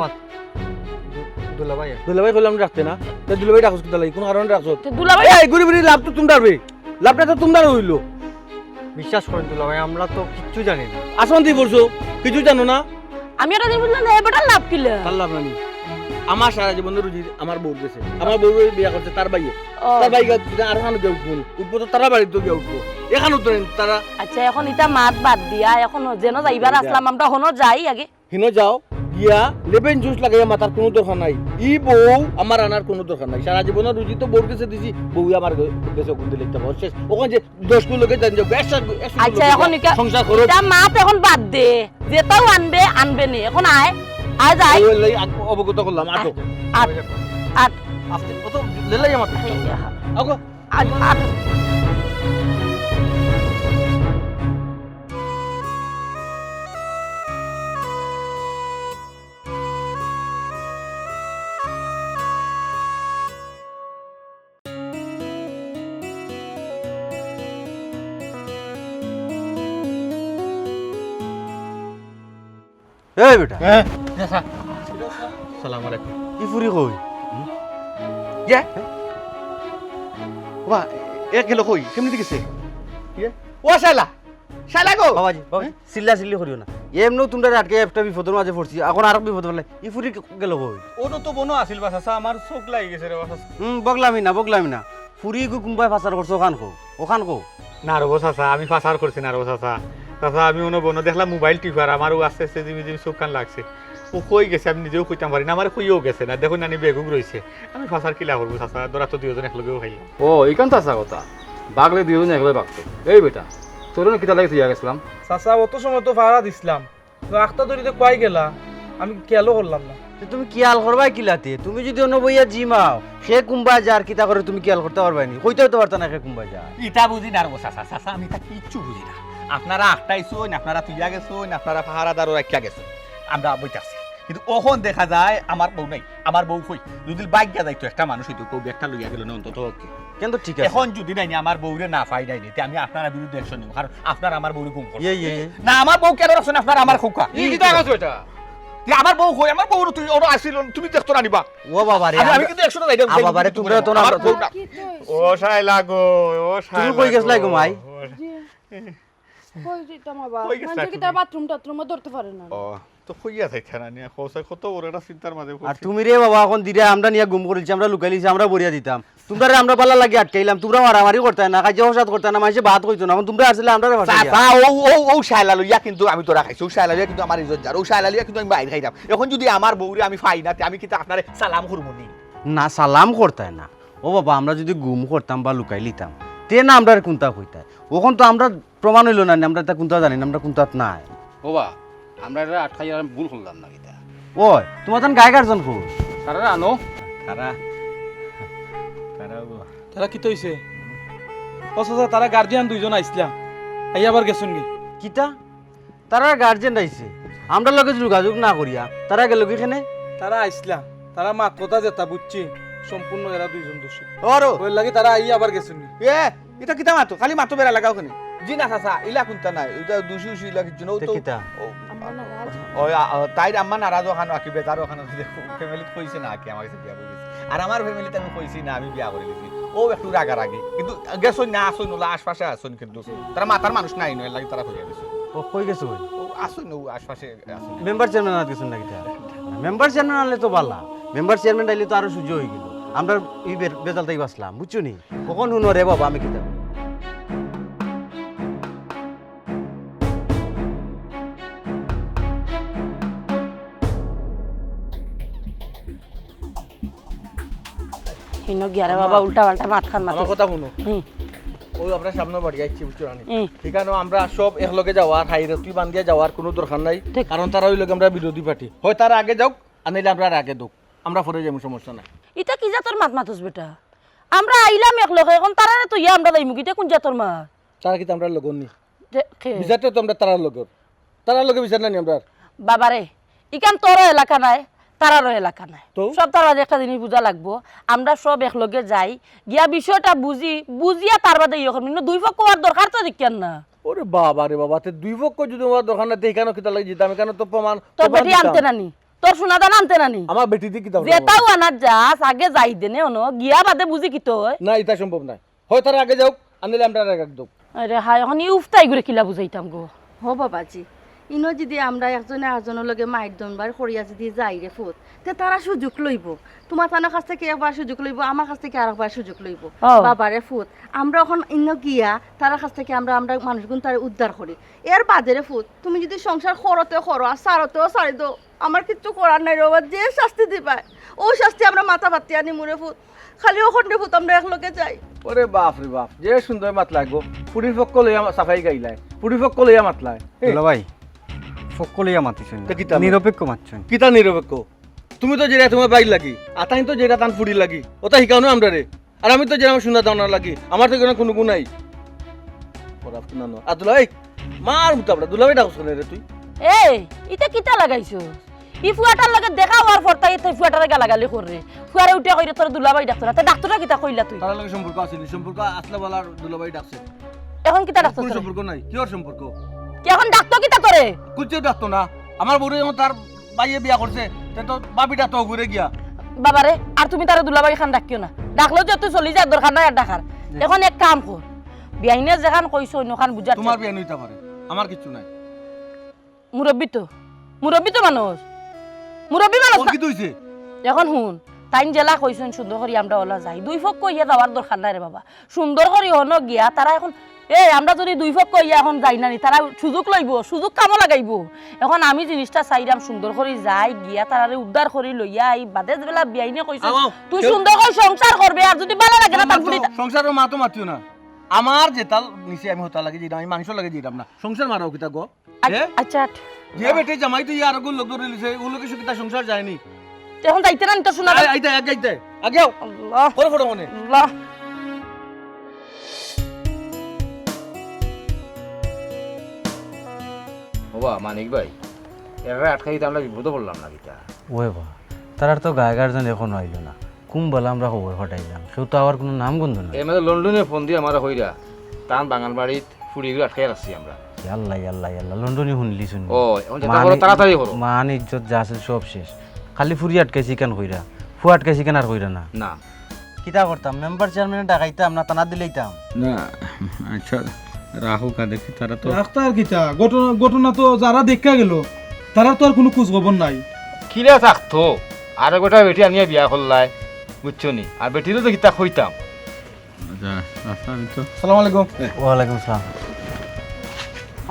দুলাভাই। দুলাভাই কইলাম রাখতে না। তে দুলাভাই ডাকছ কিতা লাগি? কুন কারণে ডাকছ? তে দুলাভাই এই ঘুরি ফিরি লাভ তো তুমরার বে। লাভটা তো তুমরার অইলো। বিশ্বাস করইন দুলাভাই, আমরা তো কিচ্ছু জানি না। আসমান দি পড়ছো, কিছু জানো না? আমি এটা বুঝলাম না, এ বেটার লাভ কিলা? তার লাভ নানি। আমার সারা জীবনর রুজি আমার বউর গেছে। আমার বউর বিয়া করছে তার ভাইয়ে। ও। তার ভাই গা-, আরো কানো গিয়া উঠবো নি। উঠবো তো তারা বাড়িত গিয়া উঠবো। এখানো তো নেই তারা। আচ্ছা, এখন ইতা মাত বাদ দিয়া, এখন যেন যাইবার আচ্ছা, আছলাম, আমরা হনো যাই আগে। হিনো যাও, গিয়া লেমন জুস লাগাইয়া মাতার কুনু দরকার নাই। ই বউ আমার আনার কুনু দরকার নাই। সারা জীবনর রুজি তো বউর গেছে দিছি, বউ আমার গে-, গেছে অখন দিলে ইতা বউ শেষ। অখন যে দশ গুণ লোকে জানি যাও, একশো, একশো গুণ আচ্ছা, লোকে এখন যাও। ইকা-, সংসার করো। ইতা মাত এখন বাদ দে। যেতাউ আনবে, আনবে নে। এখন আয়, আয় যাই। ওই লাই আগ-, অবগত করলাম, আটো। আট, আট। আস্তে, কত লেলাই আমার। এই, আহা। আগো। আট, আট। এই বেটা। হ্যাঁ? সালাম আলাইকুম। ই ফুরি কই? ইয়া? ওবা, এ গেল কই? কেমনে গেছে? ইয়া? ও শালা, শালা গো। বাবাজি, বাবাজি, চিল্লা চিল্লি করিও না। এমনেও তুমরারে আটকে একটা বিপদর মাঝে পড়ছি, এখন আরো বিপদ ফেলে। ই ফুরি গেল কই? অনো তো বনো আছিল বা চাচা, আমার চোখ লাগি গেছে রে বা চাচা। হুম, বগলামি না, বগলামি না। ফুরি গু কুম্বায় পাচার করছো, ওখান কও, ওখান কও। না রে বা চাচা, আমি পাচার করছি না রে বা চাচা। চাচা, আমি অনো বনো দেখলাম মোবাইল টিপার, আমারও আস্তে আস্তে জিমি জিমি চোখ কান লাগছে। ও কই গেছে আমি নিজেও কইতাম পারি না, আমারে কইও গেছে না। দেখো নানি বেগুক রইছে, আমি পাচার কিলা করবো চাচা, ধরা তো দুইজন একলগেও খাইলাম। ও, ইখান তো হাছা কথা। বাগলে দুইজন একলগে বাগতো। এই বেটা, তোরে কিতা লাগি থইয়া গেছিলাম? চাচা, অত সময় তো পাহারা দিছিলাম, তো আখতা ধরিতে কই গেলা, আমি খেয়ালও করলাম না। তে তুমি খেয়াল করবায় কিলাতে? তুমি যদি অনো বইয়া জিমাও, হে কুম্বায় যার কিতা করে তুমি খেয়াল করতায় পারবায় নি? কইতায় তো পারতায় না হে কুম্বায় যার। ইতা বুঝি না রে বা চাচা, চাচা, আমি ইতা কিচ্ছু বুঝি না। আপনারা আখতাইছইন, আপনারা থইয়া গেছইন, আপনারা পাহারাদারও রাখিয়া গেছইন, আমরা বইতাছি। কিন্তু অখন দেখা যায় আমার বউ নাই, আমার বউ কই? যদি বাইগা যাইতো একটা মানুষ অইতো, কেউ ব্যাগটা লইয়া গেল না অন্তত পক্ষে। কিন্তু ঠিক আছে। অখন যদি নাই নি, আমার বউরে না পাই নাই নি, তে আমি আপনারা বিরুদ্ধে action নিমু, কারণ আপনারা আমার বউরে গুম করছইন। ইয়ে, ইয়ে, ইয়ে। না, আমার বউ কেনে রাখছইন আপনারা আমার খোকা? ই কিতা কইছো ইটা? তে আমার বউ কই? আমার বউ তুই ওরা আসিল, তুমি দেখতো না নিবা। ও বাবা রে, আমি, আমি আমরা কিন্তু একশো টা যাইতাম, আ, বাবা রে, তুমরা তো না, আমার বউ না। ও শাইলা গো, ও শাইলা তুমি কই গেছলায় গো, মাই? ও জি। কই যাইতাম আবার? কই গেছলায় মানষে কিতা তুমি? বাথরুম টাথরুমও ধরতে পারে না। ও, তো কইয়া যাইতা না নিয়া, কত বড় একটা চিন্তার মাঝে আর পড়ছি। তুমি রে বাবা, অখন দিরা আমরা নিয়া গুম করিলিছি, আমরা লুকাইলিছি, আমরা বরিয়া দিতাম। তুমরারে আমরা বালা লাগি আটকাইলাম, তুমরা মারামারি করতায় না, কাজিয়া ফসাদ করতায় না, মানষে বাত কইতো না, অখন তুমরা আসলে আমরারে ফাঁসাইয়া। চাচা, ও, ও, ও শাইলা লইয়া কিন্তু আমি ধরা খাইছি, ও শাইলা লইয়া কিন্তু আমার ইজ্জত যার, ও শাইলা লইয়া কিন্তু আমি বাইর খাইতাম। অখন যদি আমার বউরে আমি পাই না, তে আমি কিতা আপনারে সালাম করমু নি? না, সালাম করতায় না। ও বাবা, আমরা যদি গুম করতাম বা লুকাইলিতাম, তে না আমরারে কুন্তা কইতায়। অখন তো আমরা প্রমাণ অইলো না, আমরা ইতা কুন্তা জানি না, আমরা কুন্তাত নাই। ও বা, আমরা এরা আটকাই আর ভুল করলাম না কিতা? ওই, তুমার তান গায়ে গার্জন কই? তারারে আনো। তারা, তারা গো। তারা কিতা অইছে? ও চাচা, তারা গার্জিয়ান দুইজন আইছলা, আইয়া আবার গেছইন গি। কিতা? তারার গার্জিয়ান আইছে, আমরার লগে যোগাযোগ না করিয়া তারা গেল গি কেনে? তারা আইছলা, তারা মাত কথা যেতা বুঝছি, সম্পূর্ণ এরা দুইজন দোষী। ওরও? অইর লাগি তারা আইয়া আবার গেছইন গি। এ, ইতা কিতা মাতো? খালি মাতো বেড়া লাগাও কেনে? জি না চাচা, ইলা কুন্তা নাই। ইতা দুষি উষি ইলা কিচ্ছু না। ও তে তো কিতা? ও, আমরা নারাজ। ও, আ, আ, তাইর আম্মা নারাজ অখানো আকি, বেজার অখানো, ফ্যামিলিত কইছে না আকি আমার গেছে বিয়া করি গেছে। আর আমার ফ্যামিলিত আমি কইছি না আমি বিয়া করি গেছি। ও একটু রাগারাগি। কিন্তু গেছইন না, আছইন, ওলা আশপাশে আছইন কিন্তু। তারা মাতার মানুষ নাই নয়, এর লাগি তারা কইয়া গেছে। ও কই গেছে কই? ও আছইন, ও আশপাশে আছইন। মেম্বার চেয়ারম্যান আনাত গেছইন না কিতা? মেম্বার চেয়ারম্যান আনলে তো বালা। মেম্বার চেয়ারম্যান আইলে তো আরো সুযোগ অই গেল। আমরা ই বে-, বেজাল থাকি বাঁচলাম, বুঝছো নি? অখন হুনো রে বাবা, আমি কিতা। হিনো গিয়া রে বাবা, আম্মা, উল্টা পাল্টা মাত খান মাতে। আমার কথা হুনো। হুম। ওই আমরা সামনে বাড়ি আইছি, বুঝছো নি? হুম। ইখানো আমরা সব একলগে যাওয়ার, হাইরে তুই বান্দিয়া যাওয়ার কুনু দরকার নাই। ঠিক। কারণ তারা অইলো গি আমরার বিরোধী পার্টি। হয় তারা আগে যাউক, আর নাইলে আমরারে আগে দেউক। আমরা পরে যাইমু, সমস্যা নাই। ইতা কি জাতর মাত মাতস বেটা? আমরা আইলাম একলগে, অখন তারারে থইয়া আমরা যাইমু গি, ইতা কুন জাতর মাত? তারা কিতা আমরার লগর নি? তে, কে? বিচারটা তো আমরার তারার লগর। তারার লগে বিচার না নি আমরার। বাবারে, ইখান তোরও এলাকা নায়, তারারও এলাকা নায়। তো? সব তারার একটা জিনিস বুঝা লাগবো। আমরা সব একলগে যাই, গিয়া বিষয়টা বুঝি, বুঝিয়া তার বাদে ইয়ে করমু। কিন্তু দুই পক্ষ অওয়ার দরকার তো দেখিয়ার না। ওরে বাবা রে বাবা, তে দুই পক্ষ যদি অওয়ার দরকার না, তে ইখানো কিতা লাগি যিতাম? ইখানো তো প্রমাণ, তোর প্রমাণ বেটি দিতাম। আনতে না নি, তোর সোনাদানা আনতে না নি। আমার বেটি দি কিতা যেতাউ আনাত যাস, আগে যাই দেনে অনো, গিয়া বাদে বুঝি কিতা অয়। না, ইতা সম্ভব নায়। হয় তারা আগে যাউক, আর নাইলে আমরারে আগে দেউক। আরে হায়, অখন ই উফতাই করে কিলা বুঝাইতাম গো। হো বাবাজি, ইনো যদি আমরা একজনে আরজনর লগে মাইর দনবার করিয়া যদি যাই রে ফুত, তে তারা সুযোগ লইবো। তুমার তানর কাছ থাকি একবার সুযোগ লইবো, আমার কাছ থাকি আরকবার সুযোগ লইবো। ও। বাবারে ফুত, আমরা অখন ইনো গিয়া তারার কাছ থাকি আমরা, আমরা মানুষগুন তারে উদ্ধার করি। এর বাদে রে ফুত, তুমি যদি সংসার করতে করো আর ছাড়তেও ছাড়ি দেও, আমার কিচ্ছু করার নাই রে বাবা, যে শাস্তি দিবায়, অউ শাস্তি আমরা মাথা পাতিয়া নিমু রে ফুত। খালি অখন রে ফুত আমরা একলগে যাই। ওরে বাপ রে বাপ, যে সুন্দর মাতলায় গো। ফুরির পক্ষ লইয়া মা-, সাফাই গাইলায়। ফুরির পক্ষ লইয়া মাতলায়। এ। দুলাভাই, পক্ষ লইয়া মাতিছইন না। তে কিতা? নিরপেক্ষ মাতছইন। কিতা নিরপেক্ষ? তুমি তো যেরা তুমার ভাইর লাগি, আর তাইন তো যেরা তান ফুরির লাগি। ওটা হিকাও না আমরারে। আর আমি তো যেরা আমার সোনাদানার লাগি, আমার তো ইখানো কুনু গুণ নাই। ওরা না, না। আর দুলাভাই, মার মুতাবড়া, দুলাভাই ডাকছ কেনে রে তুই? এই, ইতা কিতা লাগাইছস? ই ফুয়াটার লগে দেখা অওয়ার পর থাকি ইতা ফুয়াটারে গালাগালি কররে। ফুয়ারে উঠিয়া কইরে, "তোরে দুলাভাই ডাকতো না।" তে ডাকতো না কিতা কইলা তুই? তারার লগে সম্পর্ক আছিল, সম্পর্ক আছলা বালার দুলাভাই ডাকছে। অখন কিতা ডাকতো কুনু তোরে? সম্পর্ক নাই। কিওর সম্পর্ক? কে অখন ডাকতো কিতা তোরে? কুচ্ছু ডাকতো না। আমার বউরে যখন তার ভাইয়ে বিয়া করছে, তে তো ভাবিটা তো ঘুরে গিয়া। বাবারে, আর তুমি তারে দুলাভাই খান ডাকিও না। ডাকলেও যে তুই চলি যায়, দরকার নাই আর ডাকার। জি। এখন এক কাম কর, বিয়াইনে যেখান কইছইন অখান বুঝার তোমার চেষ্টা। বিয়াইন হইতে পারে, আমার কিচ্ছু নাই। মুরব্বি তো, মুরব্বি তো মানুষ, মুরব্বি মানুষ ওর না। কি তো হইছে? এখন হুন, তাইন যেলা কইছইন সুন্দর করি আমরা অলা যাই, দুই পক্ষ ইয়া যাওয়ার দরকার নাই রে বাবা। সুন্দর করি হনো গিয়া তারা এখন, এ, আমরা যদি দুই পক্ষ ইয়া এখন যাই না নি, তারা সুযোগ লইবো, সুযোগ কামো লাগাইবো। এখন আমি জিনিসটা চাইরাম সুন্দর করি যাই গিয়া তারারে উদ্ধার করি লইয়া আই, বাদে বেলা বিয়াইনে কইছইন, আও, তুই কেউ সুন্দর করি সংসার করবে, আর যদি ভালো লাগে না, আমার তার তো ফুড়ি সংসারর মাতো মাতিও না। আমার যেটা নিচে আমি হতা লাগে যেটা, আমি মাংস লাগে যেটা না। সংসার মারাও কিতা গো? আ-, এ? আচ্ছা, আট। যে বেটে জামাই তো ইয়ার আগুন লোক ধরে লিছে, ও লোকে সুখী তার সংসার যায়নি। এখন যাইতে না, নিতে শোনা আই-, আইতে, আগে আইতে, আগে আও। আল্লাহ। করে ফটো মনে। আল্লাহ। ওবা, মানিক ভাই, এরা আটকাই দিতে আমরা বিপদে পড়লাম না কিতা? ওয়ে বা, তারার তো গায়ে গার্জেন এখনো আইলো না। কুম্বালা আমরা খবর পাঠাইলাম, কেউ তো আবার কোনো নাম গন্ধ নাই। এর মধ্যে লন্ডনে ফোন দিয়া আমারে কইরা, তান বাঙাল বাড়িত ফুড়িগুলো আটকাই রাখছি আমরা। ইয়াল্লা, ইয়াল্লা, ইয়াল্লা, লন্ডনি হুনলি শুনি। ও, এখন যেটা মান করো, ই-, তাড়াতাড়ি করো। মান ইজ্জত যা আছিল সব শেষ। খালি ফুড়ি আটকাইছি কেন কইরা, ফুয়া আটকাইছি কেন আর কইরা না। না। কিতা করতাম, মেম্বার চেয়ারম্যানে ডাকাইতাম না, থানা দিলাইতাম? না, আচ্ছা, রাখো কা দেখি, তারা তো রাখতা আর কিতা, ঘটনা, ঘটনা তো যারা দেখা গেল, তারার তো আর কোনো খোঁজ খবর নাই। কিলা থাকতো, আরো গোটা বেটি আনিয়া বিয়া করলায়, বুঝছো নি? আর বেটিরও তো কিতা কইতাম। আচ্ছা, আচ্ছা, আমি তো সালাম আলাইকুম। ওয়ালাইকুম আসসালাম।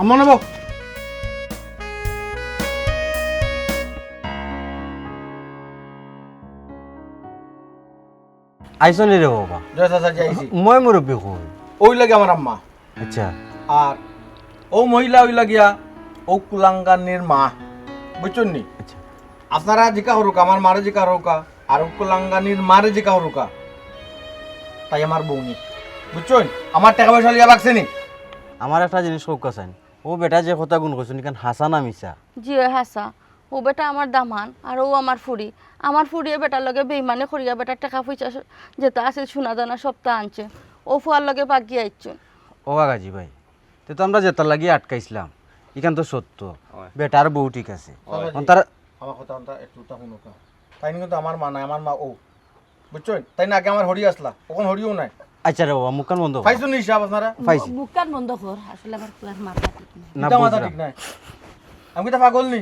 আম্মা নেব। আইছো নি রে বাবা? জি চাচা, জি আইছি। মই মুরব্বি কই? ওই লাগে আমার আম্মা। আচ্ছা। আর ও মহিলা ওই লাগিয়া ও কুলাঙ্গানির মা, বুঝছইন নি? আচ্ছা। আপনারা জিকা হরুকা, আমার মারে জিকা হরুকা, আর ও কুলাঙ্গানির মারে জিকা হরুকা, তাই আমার বউ নি, বুঝছইন? আমার টাকা পয়সা লিয়া বাকছে নি। আমার একটা জিনিস কউক্কা চাইন, ও বেটা যে কথা গুন কইছইন, ইখান হাছা না মিছা? জি অয় হাছা। ও বেটা আমার দামান, আর ও আমার ফুড়ি। আমার ফুড়িয়ে বেটার লগে বেইমানি করিয়া বেটার টেকা পয়সা স-, যেতা আছিল সোনা দানা সবতা আনছে। ও ফুয়ার লগে বাগিয়া আইছইন। ও কাকাজি ভাই, তে তো আমরা যেতার লাগি আটকাইছলাম, ইখান তো সত্য। অয়। বেটার বউ ঠিক আছে। অয়। অখন তারা আমার কথা অন্তা একটু তা হুনুকা। তাইন কিন্তু আমার মা নায়, আমার মা ও। বুঝছইন? তাইন আগে আমার হড়ি আছলা, অখন হড়িও নাই। আচ্ছা রে বাবা, মুখখান বন্ধ কর। পাইছইন নি হিসাব আপনারা? পাইছি। মুখখান বন্ধ কর, আসলে আমার পুয়ার মাথা ঠিক নাই। না, ইতা মাথা বুঝলাম। ঠিক নাই। আমি কিতা পাগল নি?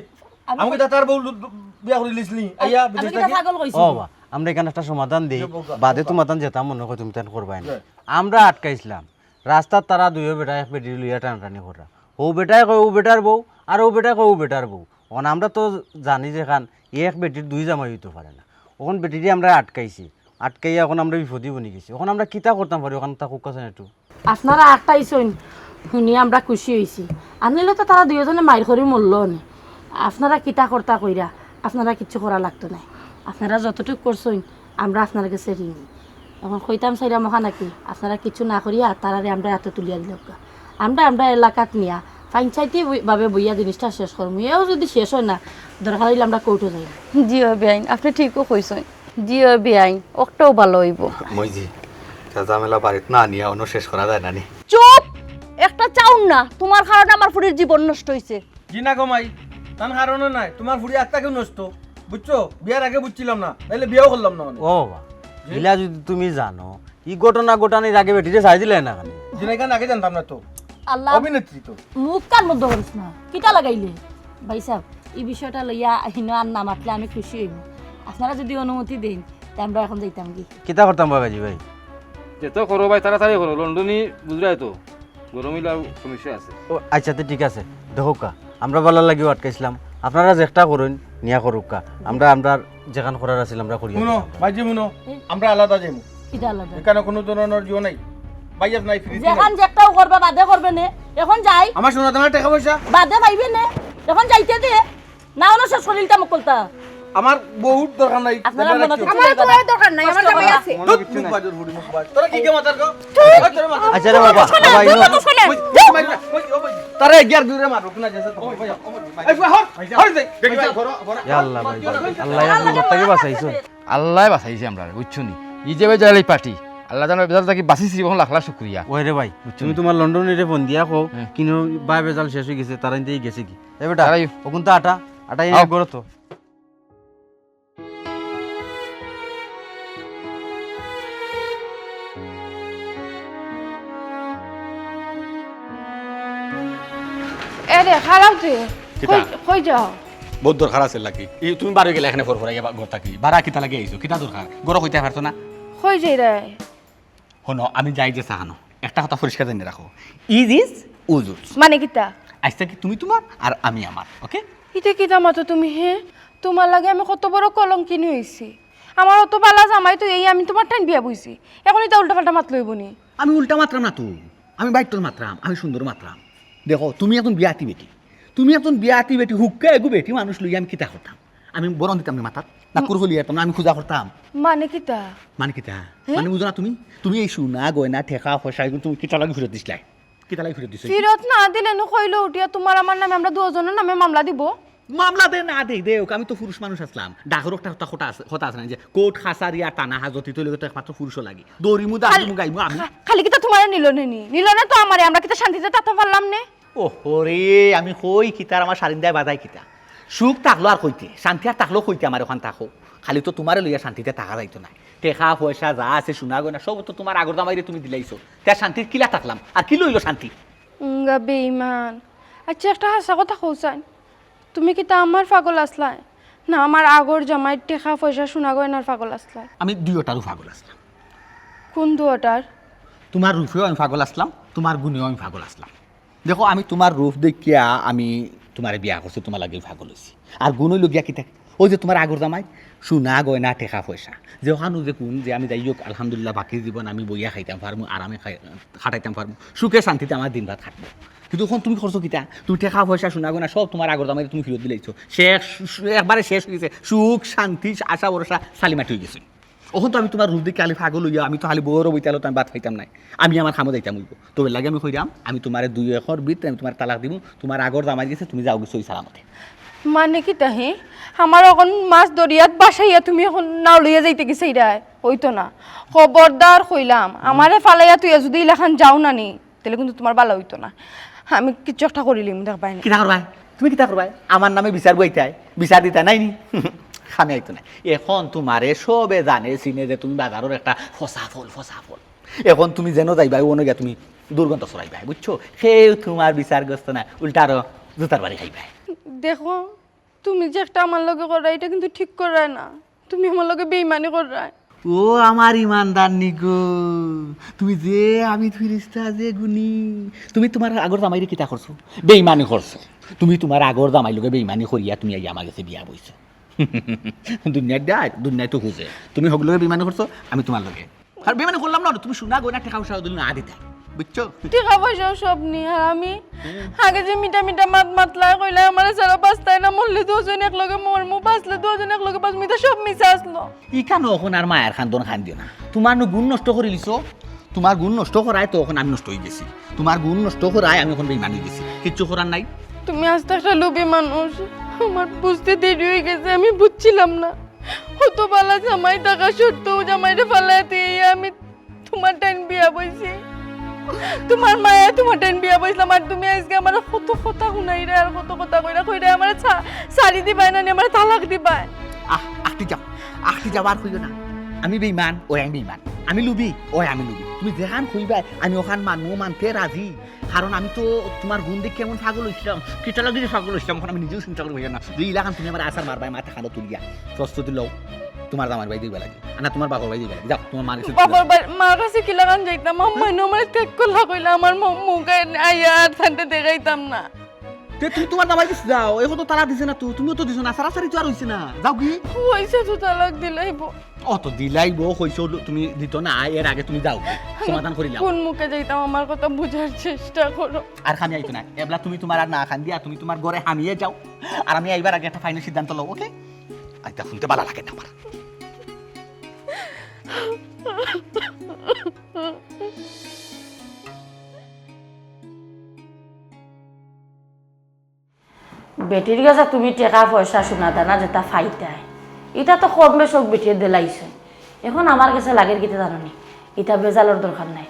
আমি আমি কিতা তার বউ লু-, লু-, বিয়া করি লিছনি? আমি, আইয়া আমি বিদেশ কিতা থাকি? পাগল কইছি? ও বাবা, আমরা ইখান একটা সমাধান দেই, যে বউকা, বাদে বউকা। তুমাতান যেতা মনো কয় তুমিতান করবায় নি। যে। আমরা আটকাইছলাম, রাস্তাত তারা দুইও বেটা এক বেটিরে লইয়া টানাটানি কররা। ও বেটায় কয় ও বেটার বউ, আর ও বেটায় কয় ও বেটার বউ। অখন আমরা তো জানি যেখান এক বেটির দুই জামাই অইতো পারে না। অখন বেটিরে আমরা আটকাইছি, আটকাইয়া অখন আমরা বিপদি বনি গেছি। অখন আমরা কিতা করতাম পারি, অখান তা কউক্কা চাইন একটু। আপনারা আটকাইছইন, হুনি আমরা খুশি অইছি। আর নাইলে তো তারা দুইওজনে মাইর করি মরলো অনে। আপনারা কিতা করতা কইরা, আপনারা কিচ্ছু করা লাগতো নায়। আপনারা যতটুক করছইন, আমরা আপনার গেছে ঋণী। অখন কইতাম চাইরাম অখান নাকি, আপনারা কিচ্ছু না করিয়া তারারে আমরার আতো তুলিয়া দিলাউক্কা। আমরা, আমরা এলাকাত নিয়া পঞ্চায়েতি বই-, ভাবে বইয়া জিনিসটা শেষ করমু। এও যদি শেষ অয় না, দরকার অইলে আমরা কোর্টো যাইমু। জি অয় বেআইন, আপনে ঠিকউ কইছইন। জি অয় বেআইন, অকটাউ ভালা অইবো। মইজি, তা ঝামেলা বাড়িত না নিয়া অনো শেষ করা যায় না নি? চুপ! একটা চাউন না, তুমার কারণে আমার ফুড়ির জীবন নষ্ট অইছে। জি না গো মাই, তান কারণে নায়, তুমার ফুড়ি আত্মা কেউ নষ্ট, বুঝছো? বিয়ার আগে বুঝছিলাম না, নাইলে বিয়াও করলাম না অনে। ও বাবা, জি? ইলা যদি তুমি জানো, ই ঘটনা ঘটানির আগে বেটিরে ছাড়ি দিলায় না কেনে? জি না, ইখান আগে জানতাম না তো। আল্লাহ। অভিনেত্রী তো। মুখখান বন্ধ করিস না, কিতা লাগাইলে? ভাইসাব, ই বিষয়টা লইয়া হিনো আর না মাতলে আমি খুশি অইমু। আপনারা যদি অনুমতি দেইন, তে আমরা অখন যাইতামগি। কিতা করতাম বাবাজি ভাই? যেতা করো ভাই, তাড়াতাড়ি করো, লন্ডনি বুঝরায় তো। গরম অইলে সমস্যা আছে। ও, আচ্ছা, তে ঠিক আছে। দেখউক্কা, আমরা ভালার লাগিউ আটকাইছলাম। আপনারা যেকটা করইন, নিয়া করউক্কা। আমরা, আমরা যেখান করার আছিল, আমরা করিয়া হুনো, দিলাম। ভাইজি হুনো, আমরা আলাদা যাইমু। কিতা আলাদা? ইখানো কুনু ধরনর জিও নাই। ভাই আপ নাই, ফ্রি নাই। যেখান যেকটাউ করবা, বাদে করবে নে। অখন যাই। আমার সোনা দানা টেকা পয়সা। বাদে পাইবে নে। অখন যাইতে দে। না, অনো শেষ করিলতাম মক্কলতা। আমার বউত দরকার নাই। আপনারা মনে রাখিও। আমার তুমার দরকার নাই, আমার জামাই আছে। মনে ধুর, কিচ্ছু মুখ নাই। বাজর, বুড়ি মুখ বাজ। তোরা কি কে মাতার গো? ধুর। ওই তোরা মাতার। আচ্ছা রে বাবা, বাবা, ইনো। ওই, ওই, ওই, ওই, তারা এগিয়ে আর দূরে মারো, কোন আছে? এই, হর, হর, দে। ইয়া আল্লাহ ভাই, আল্লাহ, আল্লাহ, আল্লাহ তাকে বাঁচাইছো। আল্লায় বাঁচাইছে আমরারে, বুঝছো নি? ই যে বেজাল ই পার্টি, আল্লাহ জানে বেজাল থাকি বাঁচিছি, অখন লাখ লাখ শুকরিয়া। ওই রে ভাই, বুঝছো তুমি নি? তুমার লন্ডনিরে ফোন দিয়া কও, হ্যাঁ। কিনো ভাই বেজাল শেষ অই গেছে, তারাইন দিয়া গেছেগি। এ বেটা, তারাই অখন তো আটা। আটা ইয়া আও। করো তো। এ রে, খারাপ দে। কিতা? কই, কই যাও? বহুত দরকার আছে নাকি? এই তুমি বারো গেলে এখানে ফরফরাইয়া বা-, ঘর থাকি। বারা কিতা লাগি আইছো? কিতা দরকার? ঘরো কইতে পারতো না? কই যাই রে? হুনো, আমি যাই যে চাহানো। একটা কথা পরিষ্কার জানি রাখো। ইজ ইজ, উজ উজ। মানে কিতা? আজ থাকি তুমি তোমার আর আমি আমার, ওকে? ইটা কিতা মাতো তুমি, হে? তোমার লাগি আমি কত বড় কলঙ্কিনী অইছি। আমার অত বালা জামাই তো এই আমি তোমার টাইন বিয়া বইছি। এখন ইতা উল্টা পাল্টা মাত লইব নি? আমি উল্টা মাতরাম না তো। আমি বাইট্টল মাতরাম, আমি সুন্দর মাতরাম। দেখো, তুমি এখন বিয়াতি বেটি। তুমি এখন বিয়াতি বেটি, হুক্কা এগু বেটি মানুষ লইয়া আমি কিতা করতাম? আমি বরন দিতাম না মাথাত, না কুরুফুলি আরতাম না, আমি খুজা করতাম। মানে কিতা? মানে কিতা? হে? মানে বুঝো না তুমি? তুমি এই সোনা, গয়না, টেকা, পয়সা, এগুন তুমি কিতা লাগি ফিরত দিছলায়? কিতা লাগি ফিরত দিছো? ফিরত না দিলে নু কইলো উঠিয়া তোমার আমার নামে আমরা দুজনের নামে মামলা দিব। মামলা দে না দে, দেউক, আমি তো পুরুষ মানুষ আছলাম। ডাকর একটা কথা, কথা আছে, কথা আছে না যে কোর্ট, কাছারি আর থানা হাজত, ইতো লগে তো একমাত্র পুরুষও লাগে। দৌড়িমু, দাঁড়িমু, গাইমু আমি। খা-, খালি কিতা তোমারে নিল নে নি? নিল নে তো আমারে, আমরা কিতা শান্তিতে থাকতাম পারলাম নে? ওহরে, আমি কই কিতার আমার সারিন্দায় বাজাই কিতা? সুখ থাকলো আর কইতে, শান্তি আর থাকলো কইতে আমার ওখান থাকো। খালি তো তোমারে লইয়া শান্তিতে থাকা যাইতো না। টেকা পয়সা যা আছে, সোনা গয়না, সব তো তোমার আগর জামাইরে তুমি দিলাইছো। তে শান্তির কিলা থাকলাম? আর কি লইলো শান্তি? উঙ্গা বেইমান। আচ্ছা, একটা হাছা কথা কও চাইন। তুমি কিতা আমার পাগল আছলায়? না, আমার আগর জামাইর টেকা পয়সা সোনা গয়নার পাগল আছলায়? আমি দুইওটারও পাগল আছলাম। কোন দুইওটার? তোমার রূপেও আমি পাগল আছলাম, তোমার গুণেও আমি পাগল আছলাম। দেখো, আমি তোমার রূপ দেখিয়া আমি তোমারে বিয়া করছি, তোমার লাগি পাগল অইছি। আর গুণ অইলো গিয়া কিতা? ওই যে তোমার আগর জামাই, সোনা গয়না টেকা পয়সা, যে ওখানো যে গুণ যে আমি যাই হোক, আলহামদুলিল্লাহ, বাকি জীবন আমি বইয়া খাইতাম পারমু, আরামে খাই-, কাটাইতাম পারমু, সুখে শান্তিতে আমার দিন রাত কাটবো। কিন্তু এখন তুমি করছো কিতা? তুমি টেকা পয়সা সোনা গয়না সব তোমার আগর জামাইরে তুমি ফিরত দিলাইছো। শেষ, একবারে শেষ অই গেছে। সুখ, শান্তি, আশা ভরসা সালিমাটি অই গেছে। অখন তো আমি তোমার রূপ দেখি খালি পাগল অইয়া, আমি তো খালি বউর বইতালো তো আমি ভাত খাইতাম নায়। আমি আমার কামো যাইতাম অইবো। তো এর লাগি আমি কইরাম, আমি তোমারে দুই একর ভিতরে আমি তোমারে তালাক দিমু, তোমার আগর জামাই গেছে, তুমি যাওগি সই সালামতে। মানে কিতা হে? আমার অখন মাছ দরিয়াত বাসাইয়া তুমি অখন নাও লইয়া যাইতে গেছে ইরায়? অইতো না। খবরদার কইলাম, আমারে ফালাইয়া তুই যদি ইলাখান যাও না নি, তাইলে কিন্তু তোমার বালা অইতো না। আমি কিচ্ছু একটা করিলিমু, দেখবায় নি। কিতা করবায়? তুমি কিতা করবায়? আমার নামে বিচার বইতায়, বিচার দিতায় নায় নি? কামে আইতো নায়। অখন তোমারে সবে জানে চিনে যে তুমি বাজারর একটা ফসা ফল, ফসা ফল। অখন তুমি যেন যাইবায়, অনো গিয়া তুমি দুর্গন্ধ ছড়াইবায়, বুঝছো? কেউ তোমার বিচার করতো না, উল্টা আরো জুতার বাড়ি খাইবায়। দেখো, তুমি যে একটা আমার লগে কররায়, ইটা কিন্তু ঠিক কররায় না। তুমি আমার লগে বেইমানি কররায়। ও আমার ইমানদার নিগো, তুমি যে আমি ফিরিস্তা যে গুণী, তুমি তোমার আগর জামাইরে কিতা করছো? বেইমানি করছো। তুমি তোমার আগর জামাইর লগে বেইমানি করিয়া তুমি আইয়া আমার গেছে বিয়া বইছো। দুনিয়ার ডাক, দুনিয়ায় তো খুঁজে। তুমি হকলগে বেইমানি করছো, আমি তোমার লগে। আর বেইমানি করলাম না, তুমি সোনা গয়না টেকা পয়সা দিলে না দিতা, বুঝছো? টেকা পয়সা সব নি, আর আমি আগে যে মিঠা মিঠা মাত মাতলায় কইলায়, আমারে ছাড়া বাঁচতায় না, মরলে দুইজন একলগে মরমু, বাঁচলে দুইজন একলগে বাঁচমু, ইতা সব মিছা আছলো। ইখানো অখন আর মায়ার কান্দন কান্দিও না। তোমার নু গুণ নষ্ট করিলিছো, তোমার গুণ নষ্ট করায় তো অখন আমি নষ্ট অই গেছি। তোমার গুণ নষ্ট করায় আমি অখন বেইমান অই গেছি, কিচ্ছু করার নাই। তুমি আস্তা একটা লোভী মানুষ, আমার বুঝতে দেরি অই গেছে, আমি বুঝছিলাম না। অত বালা জামাই থাকা সত্ত্বেও জামাইরে ফালাইয়া দিয়া আমি তোমার টাইন বিয়া বইছি। তোমার মায়ায় তোমার টাইন বিয়া বইছলাম, আর তুমি আইজকে আমারে কত কথা হুনাইরায়, আর কত কথা কইরায়, কইরায় আমারে ছা-, ছাড়ি দিবায় না নি, আমারে তালাক দিবায়। আহ, আখটি যাও, আখটি যাও, আর কইও না। আমি বেইমান, অয় আমি বেইমান। আমি লুবি, অয় আমি লুবি। তুমি যেখান কইবায়, আমি অখান মানমু, মানতে রাজি। কারণ আমি তো তোমার গুণ দেখি এমন পাগল অইছলাম, কিতা লাগি যে পাগল অইছলাম, অখন আমি নিজেও চিন্তা করি পাইরাম না। যে ইলাখান তুমি আমারে আছাড় মারবায়, মাথা খানো তুলিয়া। প্রস্তুতি লও, তোমার জামাইর বাড়ি যাইবা লাগি। না, তোমার বাপর বাড়ি যাইবা লাগি। যাও, তোমার মার কাছে বাপর বাড়ি, মার কাছে কিলাখান যাইতাম? আম্মায় নু আমারে ত্যাগ করলা কইলা, আমার ম-, মুখ আই-, আইয়া আর তানরে দেখাইতাম না। তে তুমি তোমার জামাইর গেছে যাও, অখন তো তালাক দিছে না তো, তুমিও তো দিছো না, ছাড়াছাড়ি তো আর অইছে না, যাওগি। অইছে তো, তালাক দিলাইবো। অত দিলাইবো, কইছো তুমি দিতো না, এর আগে তুমি যাও, সমাধান করিলাও। কোন মুখে যাইতাম, আমার কথা বুঝার চেষ্টা করো। আর কামে আইতো না, এবলা তুমি তোমার আর না কান্দিয়া, তুমি তোমার ঘরে হামিয়ে যাও, আর আমি আইবার আগে একটা final সিদ্ধান্ত লও, ওকে? আইতা হুনতে বালা লাগে না আমার। বেটির গেছে তুমি টেকা পয়সা সোনা দানা যেতা পাইতায়, ইতা তো কম বেশ অউক বেটিয়ে দিলাইছে। অখন আমার গেছে লাগের কিতা জানো নি? ইতা বেজালর দরকার নাই।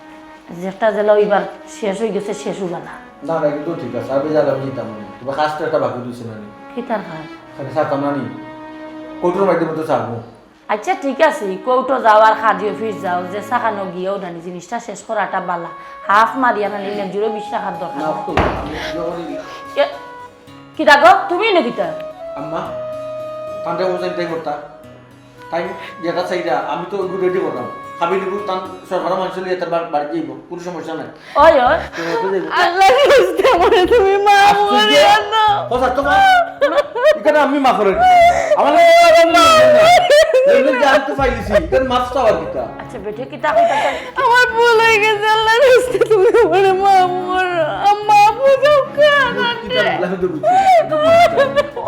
যেটা যেলা অইবার শেষ অই গেছে, শেষ অইবা না। না, না, কিন্তু ঠিক আছে, আর বেজাল আমি দিতাম না। তোমার কাজটা একটা বাকি রইছে না নি? কিতার কাজ? আরে স্যার, আমরা নি কোর্টের মাধ্যমে তো ছাড়বো। আচ্ছা, ঠিক আছে, কোর্টও যাও আর কাজী অফিস যাও, যে সাখানো গিয়েও নানি জিনিসটা শেষ করাটা বালা। হাফ মারিয়া নানি লেঞ্জুরও বিশ টাকার দরকার। না, তো আমি যখনই এ, কিতা গো, তুমি নে কিতা? আম্মা, তানরে ও চিন্তাই করতা। তাই যেটা চাইরা, আমি তো ওগুলো রেডি করলাম। খাবি নিবু, তান সরকারও মানুষ লিয়ে তার বাড়ি যাইব, কোনো সমস্যা নাই। ওই, ওই। তো, তো যাইব। আল্লাহর রাস্তে আমারে তুমি মাফ আজকে করিয়া দাও। ও স্যার, তোমার এখানে আমি মাফ করে দিই। আমার এমনি যে আমি তো পাইলিছি, এখানে মাফ চাওয়ার কিতা? আচ্ছা, বেটি, কিতা কইতাছে? আমার ভুল হয়ে গেছে, আল্লাহর রাস্তে তুমি আমারে মাফ করো। আম্মা, বুঝাও কেন? কিতা বলে? আমি তো বুঝছি।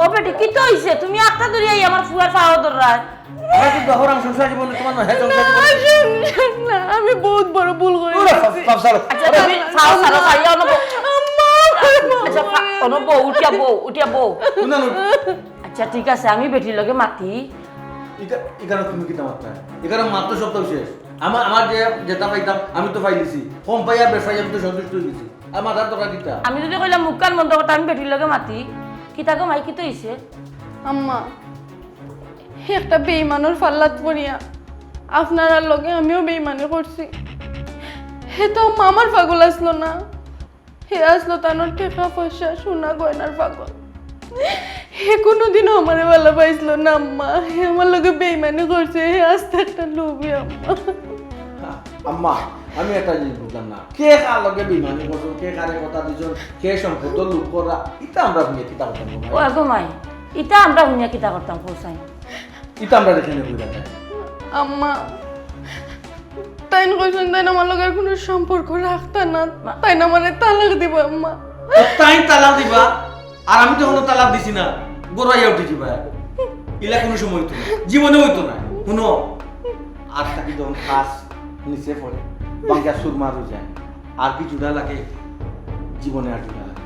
ও বেটি, কিতা হইছে? তুমি আটটা ধরিয়া আমার ফুয়ার পাও ধররায়। আমার তো দহরাম সংসার জীবনে তোমার নয়, হ্যাঁ, সংসার জীবনে। আমার সংসার না, আমি বহুত বড় ভুল করে ওরা ফেলছি। ফাফ-, ফাফ সারো। আচ্ছা, তুমি ফাও সারো, ফাইয়া অনো বউ। আম্মা, আচ্ছা, ফা-, অনো বউ, উঠিয়া বউ, উঠিয়া বউ। না, না। আচ্ছা, ঠিক আছে, আমি বেটির লগে মাতি। এটা, এখানে তুমি কিতা মাততায়? এখানে মাত্র সপ্তাহ শেষ। আমার, আমার যে, যেটা পাইতাম, আমি তো পাইলিছি। কম পাই আর বেশ পাই, আমি তো সন্তুষ্ট হয়ে গেছি। আর মাতার দরকার কিতা? আমি যদি কইলাম মুখখান বন্ধ করতে, আমি বেটির লগে মাতি। কিতা গো মাই, কিতা হইছে? আম্মা, একটা বেইমানর ফাল্লাত পড়িয়া আপনারার লগে আমিও বেইমানি করছি। হে তো আম্মা আমার পাগল আসলো না, হে আসলো তানোর টেকা পয়সা, সোনা গয়নার পাগল। হে কোনোদিনও আমারে ভালা পাইছিল না আম্মা, হে আমার লগে বেইমানি করছে, হে আস্তে একটা লোভী আম্মা। আম্মা, আমি একটা জিনিস বুঝলাম না, কে কার লগে বেইমানি করছো, কে কারে কথা দিছো, কে সম্পদ লুট করা, এটা আমরা শুনে কিতা করতাম গো ভাই? ও গো মাই, ইটা আমরা হুনিয়া কিতা করতাম, কও চাই? ইটা আমরা রেখে নেব, এটা তাই। আম্মা, তাইন কইছেন তাইন আমার লগে আর কোনো সম্পর্ক রাখতা না, মা- তাইন আমারে তালাক দিবা, আম্মা। ও, তাইন তালাক দিবা? আর আমি তো কোনো তালাক দিছি না, গড়াইয়া উঠে যাবা। ইলা কোনো সময় হইতো না, জীবনে হইতো না। শুনো, আর তাকে যখন কাজ নিচে পড়ে, বাঙ্গা সুরমার হয়ে যায়, আর কি জুড়া লাগে, জীবনে আর জুড়া লাগে।